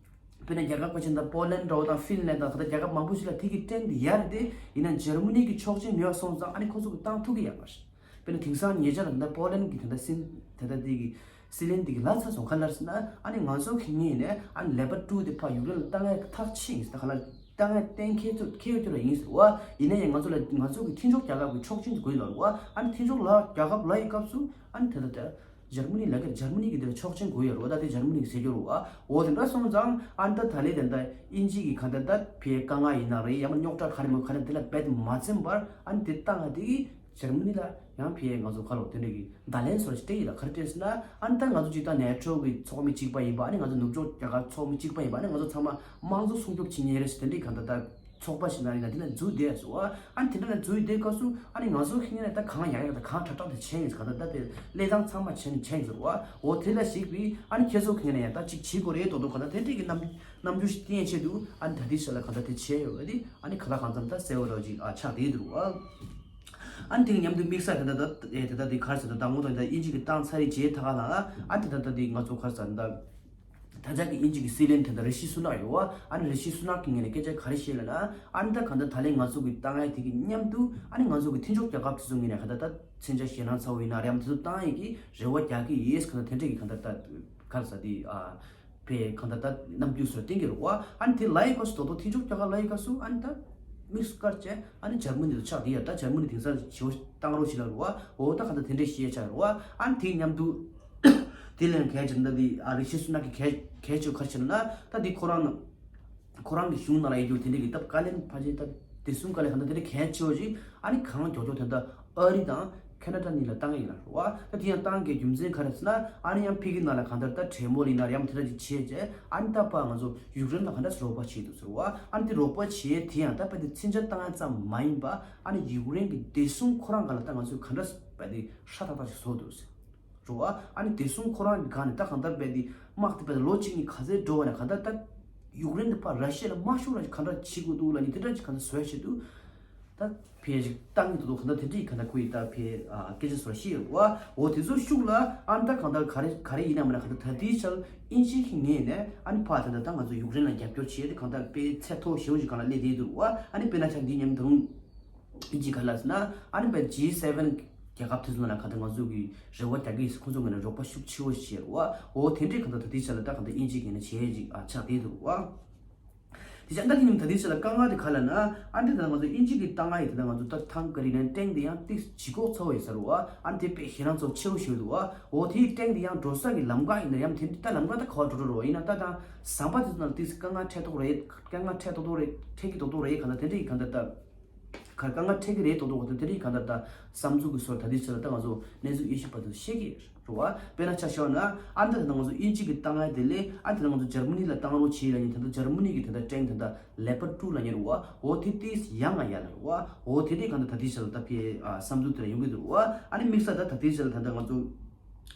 དཔེར་ན་རྒྱལ་ཁབ་ཁ་ཤས་ད་པོ་ལན་འདྲ་བོ་དང་ཧྥིན་ལན་དང་ད་ལྟ་རྒྱལ་ཁབ་མང་པོ་ཞིག་ལ་དེ་གི་ཀྲེང་དེ་ཡོད་རེད་དེ། ཡིན་ན་འཇར་མ་ནི་གི་ཆོག་མཆན་མེད་པ་སོང་ཙང་ཨ་ནི་ཁོ་ཚོ་གིས་བཏང་ཐུབ་ཀྱི་ཡོད་མ་རེད། དཔེར་ན་དེང་སང་ཉེ་ཆར་ད་པོ་ལན་གྱི་དེ་འདྲ་སྲིད་དེ་འདྲ་དེ་གི་སྲིད་བློན་དེ་གི་ལབ་ཚར་སོང་། ག་རེ་ཟེར་ན་ཨ་ནི་ང་ཚོ་གི་ངོས་ནས་ཨ་ནི་ལི་པར་ཊུ་དེ་ཕར་ཡུཀ་རེན་ལ་བཏང་ཡ་ཐག་ཆོད་ཡིན་ཟེར། ད་ག་ལ་བཏང་ཡ་གཏན་འཁེལ་ཐུབ་འཁེལ་ཡོད་རྒྱུ་ར་ཡིན་ཟེར་བ། ཡིན་ན་ཡང་ང་ཚོ་ལ་ང་ཚོ་གི་མཐུན་ཕྱོགས་རྒྱལ་ཁབ་ཀྱི་ཆོག་མཆན་དེ་དགོས་ལབ་རེད་བ། ཨ་ནི་མཐུན་ཕྱོགས་ལ་རྒྱལ་ཁབ་ལབ་ཡི་སྐབས་སུ་ཨ་ནི་དེ་ལ་དེ་འཇར་མ་ནི་ལབ་ཀྱི་རེད། འཇར་མ་ནི་གི་དེ་ལ་ཆོག་མཆན་དགོས་ཡོད་རེད་བ། ད་དེ་འཇར་མ་ནི་གི་ཟེར་རྒྱུ་རེད་བ། འོ་དེ་འདྲ་སོང་ཙང་ཨ་ནི་ད་ད་ལན་དེ་འདྲ་དབྱིན་ཇི་གི་ག་འདྲ་ད་ཕའི་དཀའ་ངལ་ཡིན་ན་རེད། ཡང་མ་རྙོག་དྲ་ག་རེ་མོ་ག་རེ་དེ་ལ་རྦད་དེ་མ་འཛེམས་པར་ཨ་ནི་དེ་བཏང་ཡ་དེ་གི་འཇར་མ་ནི་ལ་ཡང་ཕའི་ང་ཚོ་ག་ལབ་དེ་འདྲ་གི་བརྡ་ལན་བཟོ་ཞིག་སྤྲད་ཡིན་ལ། ག་རེ་སྤྲད་ཟེར་ན་ཨ་ནི་ད་ང་ཚོ་སྤྱིར་བཏང་ནེ་ཊོ་གི་ཚོགས་མི་གཅིག་པ་ཡིན་པ། ཨ་ནི་ང་ཚོ་ནུབ་ཕྱོགས་རྒྱལ་ཁབ་ཚོགས་མི་གཅིག་པ་ཡིན་པ། ཨ་ནི་ང་ཚོ་ཚང་མ་དམངས་གཙོ་སྲུང་སྐྱོབ་བྱེད་མཁན་རེད་ཟེར་དེ་འདྲའི་ག་འདྲ་ད་ཚོགས་པ་ཞིག་ན་ཡིན་ན་དེ་ན་འཛུལ་བསྡད་སོང་བ། ཨ་ནི་དེ་འདྲ་ན་འཛུལ་བསྡད་སྐབས་སུ་ཨ་ནི་ང་ཚོ་གི་ངོས་ནས་ད་གང་ཡག་ཡག་ད་གང་དྲག་དྲག་ད་བྱས་ཡིན་ཟེར། ག་འདྲ་ད་དེ་ལས་སྟངས་ཚང་མ་བྱས་ནས་བྱས་ཡིན་ཟེར་བ། འོ་དེ་ལ་གཞིགས་པའི་ཨ་ནི་ཁྱེད་ཚོ་གི་ངོས་ནས་ཡང་ད་ཅིག་བྱེད་དགོས་རེད་མདོག་མདོག་ག་འདྲ་དེ་འདྲའི་གི་རྣམ་རྣམ་འགྱུར་ཞིག་བསྟན་ཆེད་དུ་ཨ་ནི་ད་ལྟའི་ཆ་ལ་ག་འདྲ་དེ་བྱས་ཡོད་པ་དེ་ཨ་ནི་ག་ལ་གང་འཚམ་ད་གསལ་བོ་རོ་ཅིག་ཨ་ཆགས་བསྡད་འདུག་བ། ཨ་ནི་དེ་གི་མཉམ་དུ་དམིགས་བསལ་ད་ལྟ་ད་ཨེ་ད་ལྟ་དེ་ག་རེ་ཟེར་ད་ད་ངོ་དང་ད་དབྱིན་ཇི་གི་བཏང་ཚར་རེད་བྱས་ད་ག་ལ་ཨ་ནི་ད་ལྟ་དེ་ང་ཚོ་ག་རེ་ཟེར་ད། ད་ཆ་གི་དབྱིན་ཇི་གི་སྲིད་བློན་དེ་འདྲ་རི་ཤི་སུ་ནག་ཡོད་བ། ཨ་ནི་རི་ཤི་སུ་ནག་གི་ངོས་ནས་སྐད་ཆ་ག་རེ་བཤད་ལབ་ན། ཨ་ནི་ད་གང་ལྟར་ད་ལན་ང་ཚོ་གི་བཏང་ཡ་དེ་གི་མཉམ་དུ་ཨ་ནི་ང་ཚོ་གི་མཐུན་ཕྱོགས་རྒྱལ་ཁབ་དེ་ཚོ་ངོས་ནས་གང་ལྟར་ད་མཚོན་ཆ་ཞེད་སྣང་ཚ་བོ་ཡིན་ན་རེད་ཡང་དེ་ཚོ་བཏང་ཡ་གི་རེ་བ་རྒྱག་གི་ཡོད། གང་ལྟར་དེ་འདྲ་གི་གང་ལྟར་ད་ག་རེ་ཟེར་དེ་ཨ་ཕའི་གང་ལྟར་ད་རྣམ་འགྱུར་སོགས་བསྟན་གི་རེད་བ། ཨ་ནི་དེ་ལབ་ཡ་སྐབས་སུ་ད་དུང་མཐུན་ཕྱོགས་རྒྱལ་ཁབ་ལབ་ཡ་སྐབས་སུ་ཨ་ནི་ད་དམིགས་སུ་བཀར་བྱས་ཨ་ནི་འཇར་མ་ནི་དང་ཆགས་བསྡད་ཡ། ད་འཇར་མ་ནི་དེང་སང་ཞེ་པོ་བཏང་རོགས་བྱེད་ལབ་རེད་བ། འོ་ད་གང་ལྟར་དེ་འདྲའི་བཤད་ཆགས་རེད་བ། ཨ་ནི་དེ་མཉམ་དུ། དེ་ལས་གལ་ཆེ་ན་ད་དེ་ཨ་རི་ཤི་སུ་ནག་གི་གལ་གལ་ཆེ་ག་རེ་ཆེ་ན་ད་དེ་ཁོ་རང་ན་ཁོ་རང་གི་གཞུང་ནང་ལ་ཡོད་རྒྱུ་དེ་འདྲ་གི་སྟབས་བཀའ་ལན་ཕལ་ཆེར་ད་དེ་གསུམ་བཀའ་ལན་གང་ལྟར་དེ་འདྲ་གལ་ཆེ་བ་ཞིག་ཨ་ནི་གང་མགྱོགས་མགྱོགས་དེ་འདྲ་ཨ་རི་དང་ཁེ་ན་ཌ་གཉིས་ལ་བཏང་གི་ཡིན་ལབ་རེད་བ། ད་དེ་ཡང་བཏང་གི་རྒྱུ་མཚན་ག་རེ་ཟེར་ན་ཨ་ནི་ཡང་ཕ་གི་ནང་ལ་གང་ལྟར་ད་གྲོས་མོལ་ཡིན་ན་ཡང་དེ་འདྲ་ཅིག་བྱས་རྗེས་ཨ་ནི་ད་ཕར་ང་ཚོ་ཡུཀ་རེན་ལ་གང་འདྲ་རོགས་པ་བྱེད་འདུག་ཟེར་བ། ཨ་ནི་དེ་རོགས་པ་བྱེད་དེ་ཡང་ད་ཕར་དེ་མཚོན་ཆ་བཏང་ཡ་ཙམ་མ་ཡིན་པ་ཨ་ནི་ཡུཀ་རེན་གི་བདེ་སྲུང་ཁོ་རང་སྒང་ལ་ད་ང་ཚོས་གང་འདྲ་ཕར་དེ་ཧྲ་ཐག་ཐག་ཞིག་བཟོ་འདུག་ཟེར། རེད་བ། ཨ་ནི་བདེ་སྲུང་ཁོ་རང་གི་སྒང་ནས་ད་གང་ལྟར་རྦད་དེ་དམག་དེ་རྦད་དེ་ལོ་གཅིག་གཉིས་ག་ཚོད་འགྲོ་བ་ནས་གང་ལྟར་ད་ཡུཀ་རེན་དེ་ཕར་ར་ཤི་ཡ་ལ་མ་ཤོར་ར་གང་འདྲ་བྱེད་དགོས་འདུག་ལབ་ནས་དེ་འདྲ་ཅིག་གང་འདྲ་བཟོ་ཡ་བྱེད་དུས། ད་ཕལ་ཞིག་བཏང་གི་འདུག་གང་ལྟར་དེ་འདྲའི་གང་ལྟར་ཁོ་ཡི་ད་ཕལ་ཨ་སྐད་ཆ་ཚོར་ཤེས་ཡོད་བ། འོ་དེ་ཚོ་ཤུགས་ལ་ཨ་ནི་ད་གང་ལྟར་ག་རེ་ག་རེ་ཡིན་ན་མིན་ན་གང་ལྟར་ད་ལྟའི་ཆར་དབྱིན་ཇི་གི་ངོས་ནས་ཨ་ནི་ཕར་ད་ད་ད་ང་ཚོ་ཡུཀ་རེན་ལ་རྒྱབ་སྐྱོར་བྱེད་དེ་གང་ལྟར་དཔེ་ཚད་མཐོ་ཞེ་པོ་ཞིག་སྒང་ལ་སླེབས་བསྡད་འདུག་བ། ཨ་ནི་དཔེར་ན་ཆ་འདི་མཉམ་དུ་དབྱིན་ཇི་ག་ལ་ཟེར་ན་ཨ་ནི་དཔེ་ཇི་སེ་ཝེན་རྒྱལ་ཁབ་དེ་ཚོ་ནང་ལ་གང་ལྟར་ང་ཚོ་གི་རེ་བ་རྒྱག་གི་ཁོང་ཚོ་ངོས་ནས་རོགས་པ་ཤུགས་ཆེ་བོ་བྱེད་བ། འོ་དེ་འདྲའི་གང་ལྟར་ད་ལྟའི་ཆར་ལ་ད་གང་ལྟར་དབྱིན་ཇི་གི་ངོས་ནས་བྱེད་ཡས་ཅིག་ཨ་ཆགས་བསྡད་འདུག་བ། དེ་བྱས་ད་དེ་ཉིན་ད་ལྟའི་ཆར་ལ་དཀའ་ངལ་དེ་ག་ལ་ན་ཨ་འདི་ད་ང་ཚོ་དབྱིན་ཇི་གི་དཀའ་ངལ་ཡིན་ད་ང་ཚོ་ད་ཐང་ཀ་རི་ནས་ཀྲེན་དེ་ཡང་ཏིག་ལྗིད་ཁོག་ཚ་བོ་ཡོད་ས་རུ་བ། ཨ་དེ་དཔེ་ཞེད་སྣང་ཚ་བོ་ཆེ་བོ་ཞིག་འདུག་བ། འོ་དེའི་ཀྲེན་དེ་ཡང་འགྲོ་ས་གི་ལམ་ཀ་ཡིན་ན་ཡང་དེ་ད་ལམ་ཀ་ད་ག་བ་འགྲོ་འགྲོ་རུ་བ་ཡིན་ན་ད་ད་ཟམ་པ་དེ་ཚོ་ནང་ཏིག་དཀའ་ངལ་འཕྲད་མདོག་རེད། དཀའ་ངལ་འཕྲད་མདོག་མདོག་རེད། འཕྲད་ཀྱི་མདོག་མདོག་རེད། གང་ལྟར་དེ་འདྲ་ཡིན་གང་ལྟར་ད། ག་དཀའ་ངལ་འཕྲད་ཀྱི་རེད་མདོག་མདོག་དང་དེ་རིང་གང་ལྟར་ད་བསམ་ཚུལ་གྱི་སོར་ད་ལྟའི་ཆར་ལ་ད་ང་ཚོ་གནས་ཚུལ་དབྱེ་ཞིབ་པ་ཚོས་བཤད་ཀྱི་རེད་བ། དཔེར་ན་ཆ་བཞག་ན་ཨ་ནི་ད་ང་ཚོ་དབྱིན་ཇི་གི་དཀའ་ངལ་དེ་ལས་ཨ་ནི་ད་ང་ཚོ་འཇར་མ་ནི་ལ་བཏང་རོགས་བྱེད་ལ་ཉིན་ད་ལྟ་འཇར་མ་ནི་གི་ད་ལྟ་ཀྲེན་ད་ལྟ་ལེ་པར་ཀྲུ་ལ་ཉེ་རུ་བ། འོ་དེ་ཏིས་ཡང་ང་ཡ་ལ་རུ་བ། འོ་དེ་དེ་གང་ལྟར་ད་ལྟའི་ཆར་ལ་ད་ཕའི་བསམ་ཚུལ་དེ་ལ་ཡོང་གི་འདུག་བ། ཨ་ནི་དམིགས་བསལ་ད་ད་ལྟའི་ཆར་ལ་ད་ལྟ་ང་ཚོ།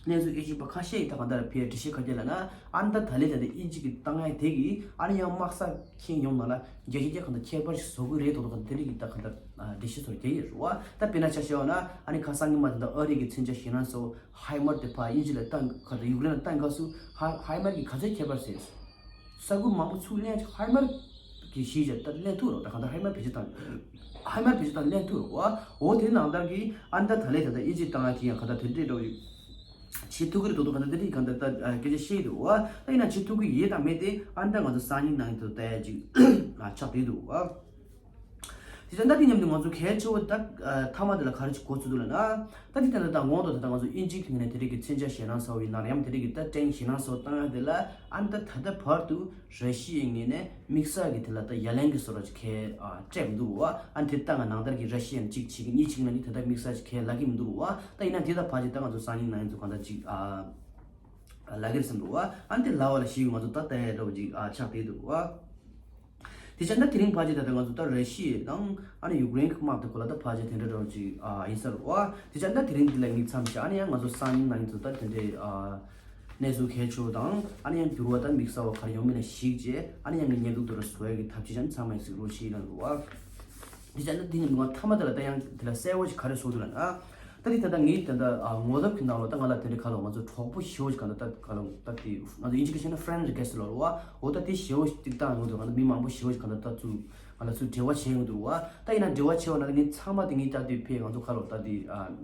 གནས་ཚུལ་དབྱེ་ཞིབ་པ་ཁ་ཤས་ཡིས་ད་གང་ལྟར་ཕའི་འགྲེལ་བཤད་ག་རྒྱ་ལ་ན་ཨ་ནི་ད་ད་ལན་ད་ལྟ་དབྱིན་ཇི་གི་དཀའ་ངལ་དེ་གིས་ཨ་ནི་ཡང་དམག་ས་ཁྱེད་ཡོང་ན་ལ་རྒྱ་ཞིག་རྒྱ་གང་ལྟར་ཁྱད་པར་ཞིག་བཟོ་གི་རེད་དོ་དོ་གང་ལྟར་དེ་རིགས་ཀྱི་ད་གང་ལྟར་འགྲེལ་བཤད་ཚོར་རྒྱ་ཡིན་རུ་བ། ད་དཔེར་ན་ཆ་བཞག་ན་ཨ་ནི་ཁ་སང་ཉི་མ་ད་ལྟ་ཨ་རི་གི་མཚོན་ཆ་ཞེད་སྣང་སོགས་ཧའི་མར་དེ་ཕ་དབྱིན་ཇི་ལ་བཏང་ག་ད་ཡུཀ་རེན་ལ་བཏང་ག་སུ་ཧ་ཧའི་མར་གི་ག་ཚོད་ཁྱད་པར་ཟེར། ས་ཁུལ་མང་པོ་ཚུར་ལེན་ཧའི་མར་གི་གཞིས་བྱས་ད་ལེན་ཐུབ་རོགས་ད་གང་ལྟར་ཧའི་མར་བེད་སྤྱོད་བཏང་ཧའི་མར་བེད་སྤྱོད་བཏང་ལེན་ཐུབ་རོགས་བ། འོ་དེ་ནང་ལྟར་གི་ཨ་ནི་ད་ད་ལན་ད་ལྟ་དབྱིན་ཇི་བཏང་ཡ་གི་ཡང་ག་ད་དེ་འདྲས་འགྲོ་ཡོད། བྱེད་ཐུབ་ཀྱི་རེད་འདུག་ག་ད་འདི་འདྲའི་གང་ལྟར་ད་སྐད་ཆ་བཤད་འདུག་བ། ད་ཡིན་ན་བྱེད་ཐུབ་ཀྱི་ཡོད་དང་མེད་དེ་ཨ་ནི་ད་ང་ཚོ་སང་ཉིན་གནངས་ཉིན་དུ་ལྟ་ཡ་ཅིག་ཆགས་བསྡད་འདུག་བ། དེ་ད་ལྟ་དེ་མཉམ་དུ་ང་ཚོ་གལ་ཆེ་བོ་ད་མཐའ་མ་དེ་ལ་ག་རེ་ཅིག་གོ་ཚུལ་འདུག་ལ་ན། ད་དེ་ད་ལྟ་ད་ངོ་ཐོག་ད་ལྟ་ང་ཚོ་དབྱིན་ཇིའི་ངོས་ནས་དེ་རིགས་ཀྱི་མཚོན་ཆ་ཞེད་སྣང་ཚ་བོ་ཡིན་ན་ཡང་དེ་རིགས་ཀྱི་ད་ཀྲེན་ཞེད་སྣང་ཚ་བོ་བཏང་ཡ་དེ་ལ་ཨ་ནི་ད་ད་ལྟ་བར་དུ། ར་ཤི་ཡའི་ངོས་ནས་དམིགས་བསལ་གྱི་དེ་ལ་ད་ཡ་ལན་གྱི་བཟོ་འདྲ་ཅིག་གས་ཨ་སྤྲད་མི་འདུག་བ། ཨ་ནི་དེ་ལྟ་ང་ནང་ལྟར་གྱི་ར་ཤི་ཡ་ནས་གཅིག་བྱེད་ཀྱི་གཉིས་བྱེད་ཀྱི་ན་ནི་དེ་ལྟ་དམིགས་བསལ་ཅིག་གས་ལབ་ཀྱི་མི་འདུག་བ། ད་ཡིན་ན་དེ་ལྟ་ཕར་ཅིག་ད་ང་ཚོ་སང་ཉིན་གནངས་ཉིན་ཚོ་གང་ལྟར་ཅིག་ཨ་ལབ་ཀྱི་རེད་བསམ་འདུག་བ། ཨ་ནི་དེ་ལབ་པ་ལ་ཞིག་ང་ཚོ་ད་ལྟ་ཡ་འདྲ་བོ་ཅིག་ཨ་ཆགས་བསྡད་འདུག་བ། དེ་ཆ་ད་དེ་རིང་ཕར་ཅིག་ད་ལྟ་ང་ཚོ་ད་ར་ཤི་ཡ་དང་ཨ་ནི་ཡུཀ་རེན་གྱི་དམག་དེ་གོ་ལ་ད་ཕར་ཅིག་དེ་འདྲ་འདྲ་བོ་ཅིག་ཨ་ཡིན་ས་རེད་བ། དེ་ཆ་ད་དེ་རིང་འདི་ལ་ངས་མཚམས་བཞག་ཨ་ནི་ཡང་ང་ཚོ་སང་ཉིན་གནངས་ཉིན་ཚོ་ད་དེ་འདྲའི་ཨ། གནས་ཚུལ་གལ་ཆེ་བ་དང་ཨ་ནི་ཡང་འགྱུར་བ་དང་དམིགས་བསལ་བ་ག་རེ་ཡོང་མིན་ལ་གཞིགས་རྗེས་ཨ་ནི་ཡང་གི་བརྙན་ཐུང་དེ་རུ་བཟོ་ཡ་གི་ཐབས་ཇུས་ཀྱང་ཚང་མ་ཡིན་ཟིག་རོ་ཞིག་ལ་འགྲོ་བ། དེ་ཙང་ད་དེ་ནི་ང་མཐའ་མ་དེ་ལ་ད་ཡང་དེ་ལ་གསལ་བོ་ཞིག་ག་རེ་བཟོ་འདུག་ལ་ན། ད་དེ་ད་ལྟ་ངའི་ད་ལྟ་ངོ་དེབ་ཀྱི་ནང་ལ་ད་ང་ལ་དེ་འདྲའི་ག་ལ་ང་ཚོ་གྲོགས་པོ་ཞེ་བོ་ཞིག་ག་ལ་ད་ག་ལ་ད་དེ་ང་ཚོ་དབྱིན་ཇི་གི་བཤད་ན་friend request་ལ་རོ་བ། འོ་ད་དེ་ཞེ་བོ་ཞིག་ཏིག་ཏག་ཡོང་འདུག་ང་ད་མི་མང་པོ་ཞེ་བོ་ཞིག་ག་ལ་ད་ཚུ། ང་ལ་ཚུར་འབྲེལ་བ་བྱས་ཡོང་འདུག་བ། ད་ཡིན་ན་འབྲེལ་བ་བྱས་པ་ན་ངས་ཚང་མ་དེ་ངས་ད་དེ་ཕེ་ང་ཚོ་ཁ་ལོ་ད་དེ་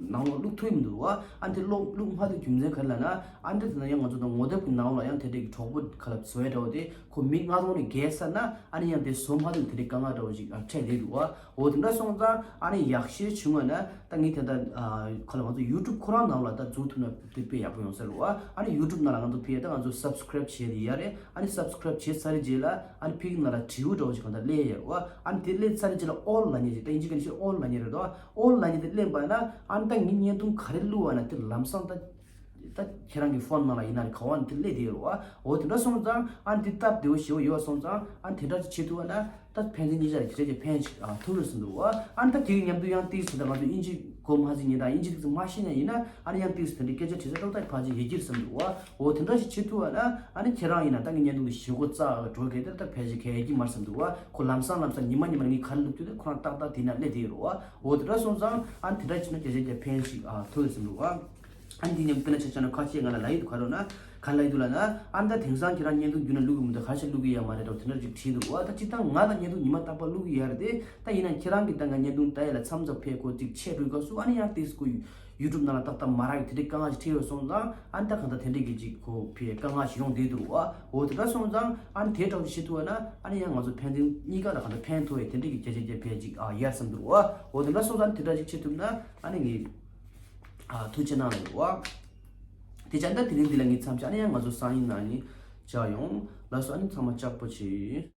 ནང་ལོགས་བླུག་ཐུབ་མི་འདུག་བ། ཨ་དེ་ལོགས་བླུག་མ་ཐུབ་རྒྱུ་མཚན་ག་རེ་ལབ་ན། ཨ་འདི་དེ་ན་ཡང་ང་ཚོ་ད་ངོ་དེབ་ཀྱི་ནང་ལ་ཡང་དེ་འདྲའི་གྲོགས་པོ་ཁ་ལ་བཟོ་ཡ་འདྲ་བོ་དེ་ཁོ་མི་ལྔ་སྟོང་ནས་བརྒལ་ཚར་ན་ཨ་ནི་ཡང་དེ་བཟོ་མ་ཐུབ་དེ་འདྲའི་དཀའ་ངལ་འདྲ་བོ་ཞིག་འཕྲད་བསྡད་འདུག་བ། འོ་དེ་འདྲ་སོང་ཙང་ཨ་ནི་ཡག་ཤོས་བྱུང་བ་ན་ད་ངས་དེ་ད་ཁ་ལ་ང་ཚོ་YouTube་ཁོ་རང་ནང་ལ་ད་འཛུལ་ཐུབ་ན་དེ་དཔེ་ཡག་པོ་ཡོང་ས་རེད་བ། ཨ་ནི་YouTube་ནང་ལ་ང་ཚོ་ཕེ་ད་ང་ཚོ་subscribe་བྱས་དེ་ཡ་རེད། ཨ་ནི་subscribe་བྱས་ཚར་རྗེས་ལ་ཨ་ནི་ཕིག་ནང་ལ་དྲིའུ་འདྲ་བོ་ཞིག་གང་ལྟར་སླེབས་ཡོད་རེད་བ། ཨ་ནི་དེ་སླེབས་ཚར་རྗེས་ལ་all་ལབ་མཁན་ཅིག་ད་དབྱིན་ཇི་སྐད་ནས་བཤད་all་ལབ་མཁན་རེད་དོ། all་ལབ་མཁན་དེ་སླེབས་པ་ན་ཨ་ནི་ད་ངའི་བརྙན་ཐུང་ག་རེ་བླུགས་པ་ན་དེ་ལམ་སང་ད་ད་ཁྱེད་རང་གི་ཕོན་ནང་ལ་ཡིན་ན་རེད་ག་བ་ནས་དེ་སླེབས་བསྡད་ཡོད་རེད་བ། འོ་དེ་འདྲ་སོང་ཙང་ཨ་ནི་དེ་སྟབས་བདེ་བོ་ཞེ་བོ་ཡོད་སོང་ཙང་ཨ་ནི་དེ་འདྲ་ཅིག་བྱེད་ཐུབ་པ་ན་ད་ཕན་ཚུན་གཉིས་ཆ་རེ་ཁྱེད་ཀྱི་ཕན་ཞིག་ཨ་ཐུབ་རེད་བསམ་འདུག་བ། ཨ་ནི་ད་དེ་གི་མཉམ་དུ་ཡང་ཏིག་ཙམ་ད་ང་ཚོ་དབྱིན་ཇི་གོ་མ་ཟིན་ཉིན་དང་དབྱིན་ཇི་ཏིག་ཙམ་མ་ཤེས་ན་ཡིན་ན་ཨ་ནི་ཡང་ཏིག་ཙམ་དེ་འདྲའི་སྐད་ཆ་དྲིས་ས་ཏོག་ཏག་ཕལ་ཆེར་ཡོད་ཀྱི་རེད་བསམ་འདུག་བ། འོ་དེ་འདྲ་ཞིག་བྱེད་ཐུབ་པ་ན་ཨ་ནི་ཁྱེད་རང་ཡིན་ན་ད་ངའི་བརྙན་ཐུང་དེ་ཞེ་པོ་ཙག་འགྲོ་གི་དེ་ད་ཕལ་ཆེར་གལ་ཡོད་ཀྱི་མ་རེད་བསམ་འདུག་བ། ཁོ་ལམ་སང་ལམ་སང་ཉི་མ་ཉི་མ་ངས་ག་རེ་བླུགས་དུས་དེ་ཁོ་རང་ཏག་ཏག་དེ་ན་སླེབས་བསྡད་ཡོད་རེད་བ། འོ་དེ་འདྲ་སོང་ཙང་ཨ་ནི་དེ་འདྲ་བྱས་ན་བརྒྱ་ཆ་བརྒྱ་ཕན་ཞིག་ཨ་ཐུབ་ཡོད་བསམ་འདུག་བ། ཨ་ནི་དེ་མཉམ་དཔེར་ན་ཆ་བཞག་ན་ཁ་ཤས་ང་ལ་ལབ་ཡི་འདུག་ག་རེ་ལབ་ན། ག་རེ་ལབ་ཡི་འདུག་ལབ་ན། ཨ་ནི་ད་དེང་སང་ཁྱེད་རང་བརྙན་ཐུང་བརྒྱུད་ནས་བླུག་གི་མི་འདུག་ག་རེ་བྱས་བླུག་གི་ཡོད་མ་རེད་འདྲ་བོ་དེ་འདྲ་ཅིག་བྲིས་འདུག་བ། ད་སྤྱིར་བཏང་ང་ད་བརྙན་ཐུང་ཉི་མ་རྟག་པར་བླུག་གི་ཡོད་རེད་དེ། ད་ཡིན་ན་ཁྱེད་རང་གིས་ད་ང་བརྙན་ཐུང་ལྟ་ཡས་ལ་མཚམས་མཚམས་ཕེབས་ཁོ་ཅིག་ཆད་འགྲོ་སྐབས་སུ་ཨ་ནི་ཡང་ཏིག་ཙམ་ཁོ་YouTube་ནང་ལ་ཏག་ཏག་མ་རག་གི་དེ་འདྲའི་དཀའ་ངལ་ཞིག་འཕྲད་ཡོད་སོང་ཙང་ཨ་ནི་ད་གང་ལྟར་དེ་འདྲའི་གི་ཅིག་ཁོ་ཕེ་དཀའ་ངལ་ཞིག་ཡོང་བསྡད་འདུག་བ། འོ་དེ་འདྲ་སོང་ཙང་ཨ་ནི་དེ་འདྲ་བོ་ཞིག་བྱེད་ཐུབ་པ་ན་ཨ་ནི་ཡང་ང་ཚོ་ཕན་ཚུན་གཉིས་ཀ་ལ་གང་ལྟར་ཕན་ཐོགས་ཡས་དེ་འདྲའི་གི་བརྒྱ་ཆ་བརྒྱ་ཕལ་ཅིག་ཨ་ཡར་སོང་འདུག་བ། འོ་དེ་འདྲ་སོང་ཙང་དེ་འདྲ་ཅིག་བྱེད་ཐུབ་ན་ཨ་ནི་ངས། ཨ་ཐུགས་རྗེ་གནང་ལ་ཡོད་བ། དེ་བྱས་ན་ད་དེ་རིང་འདི་ལ་ངས་མཚམས་བཞག་ཨ་ནི་ཡང་ང་ཚོ་སང་ཉིན་གནངས་ཉིན་མཇལ་ཡོང་། ལགས་སོ། ཨ་ནི་ཚང་མ་ལྕགས་པོ་བྱེད།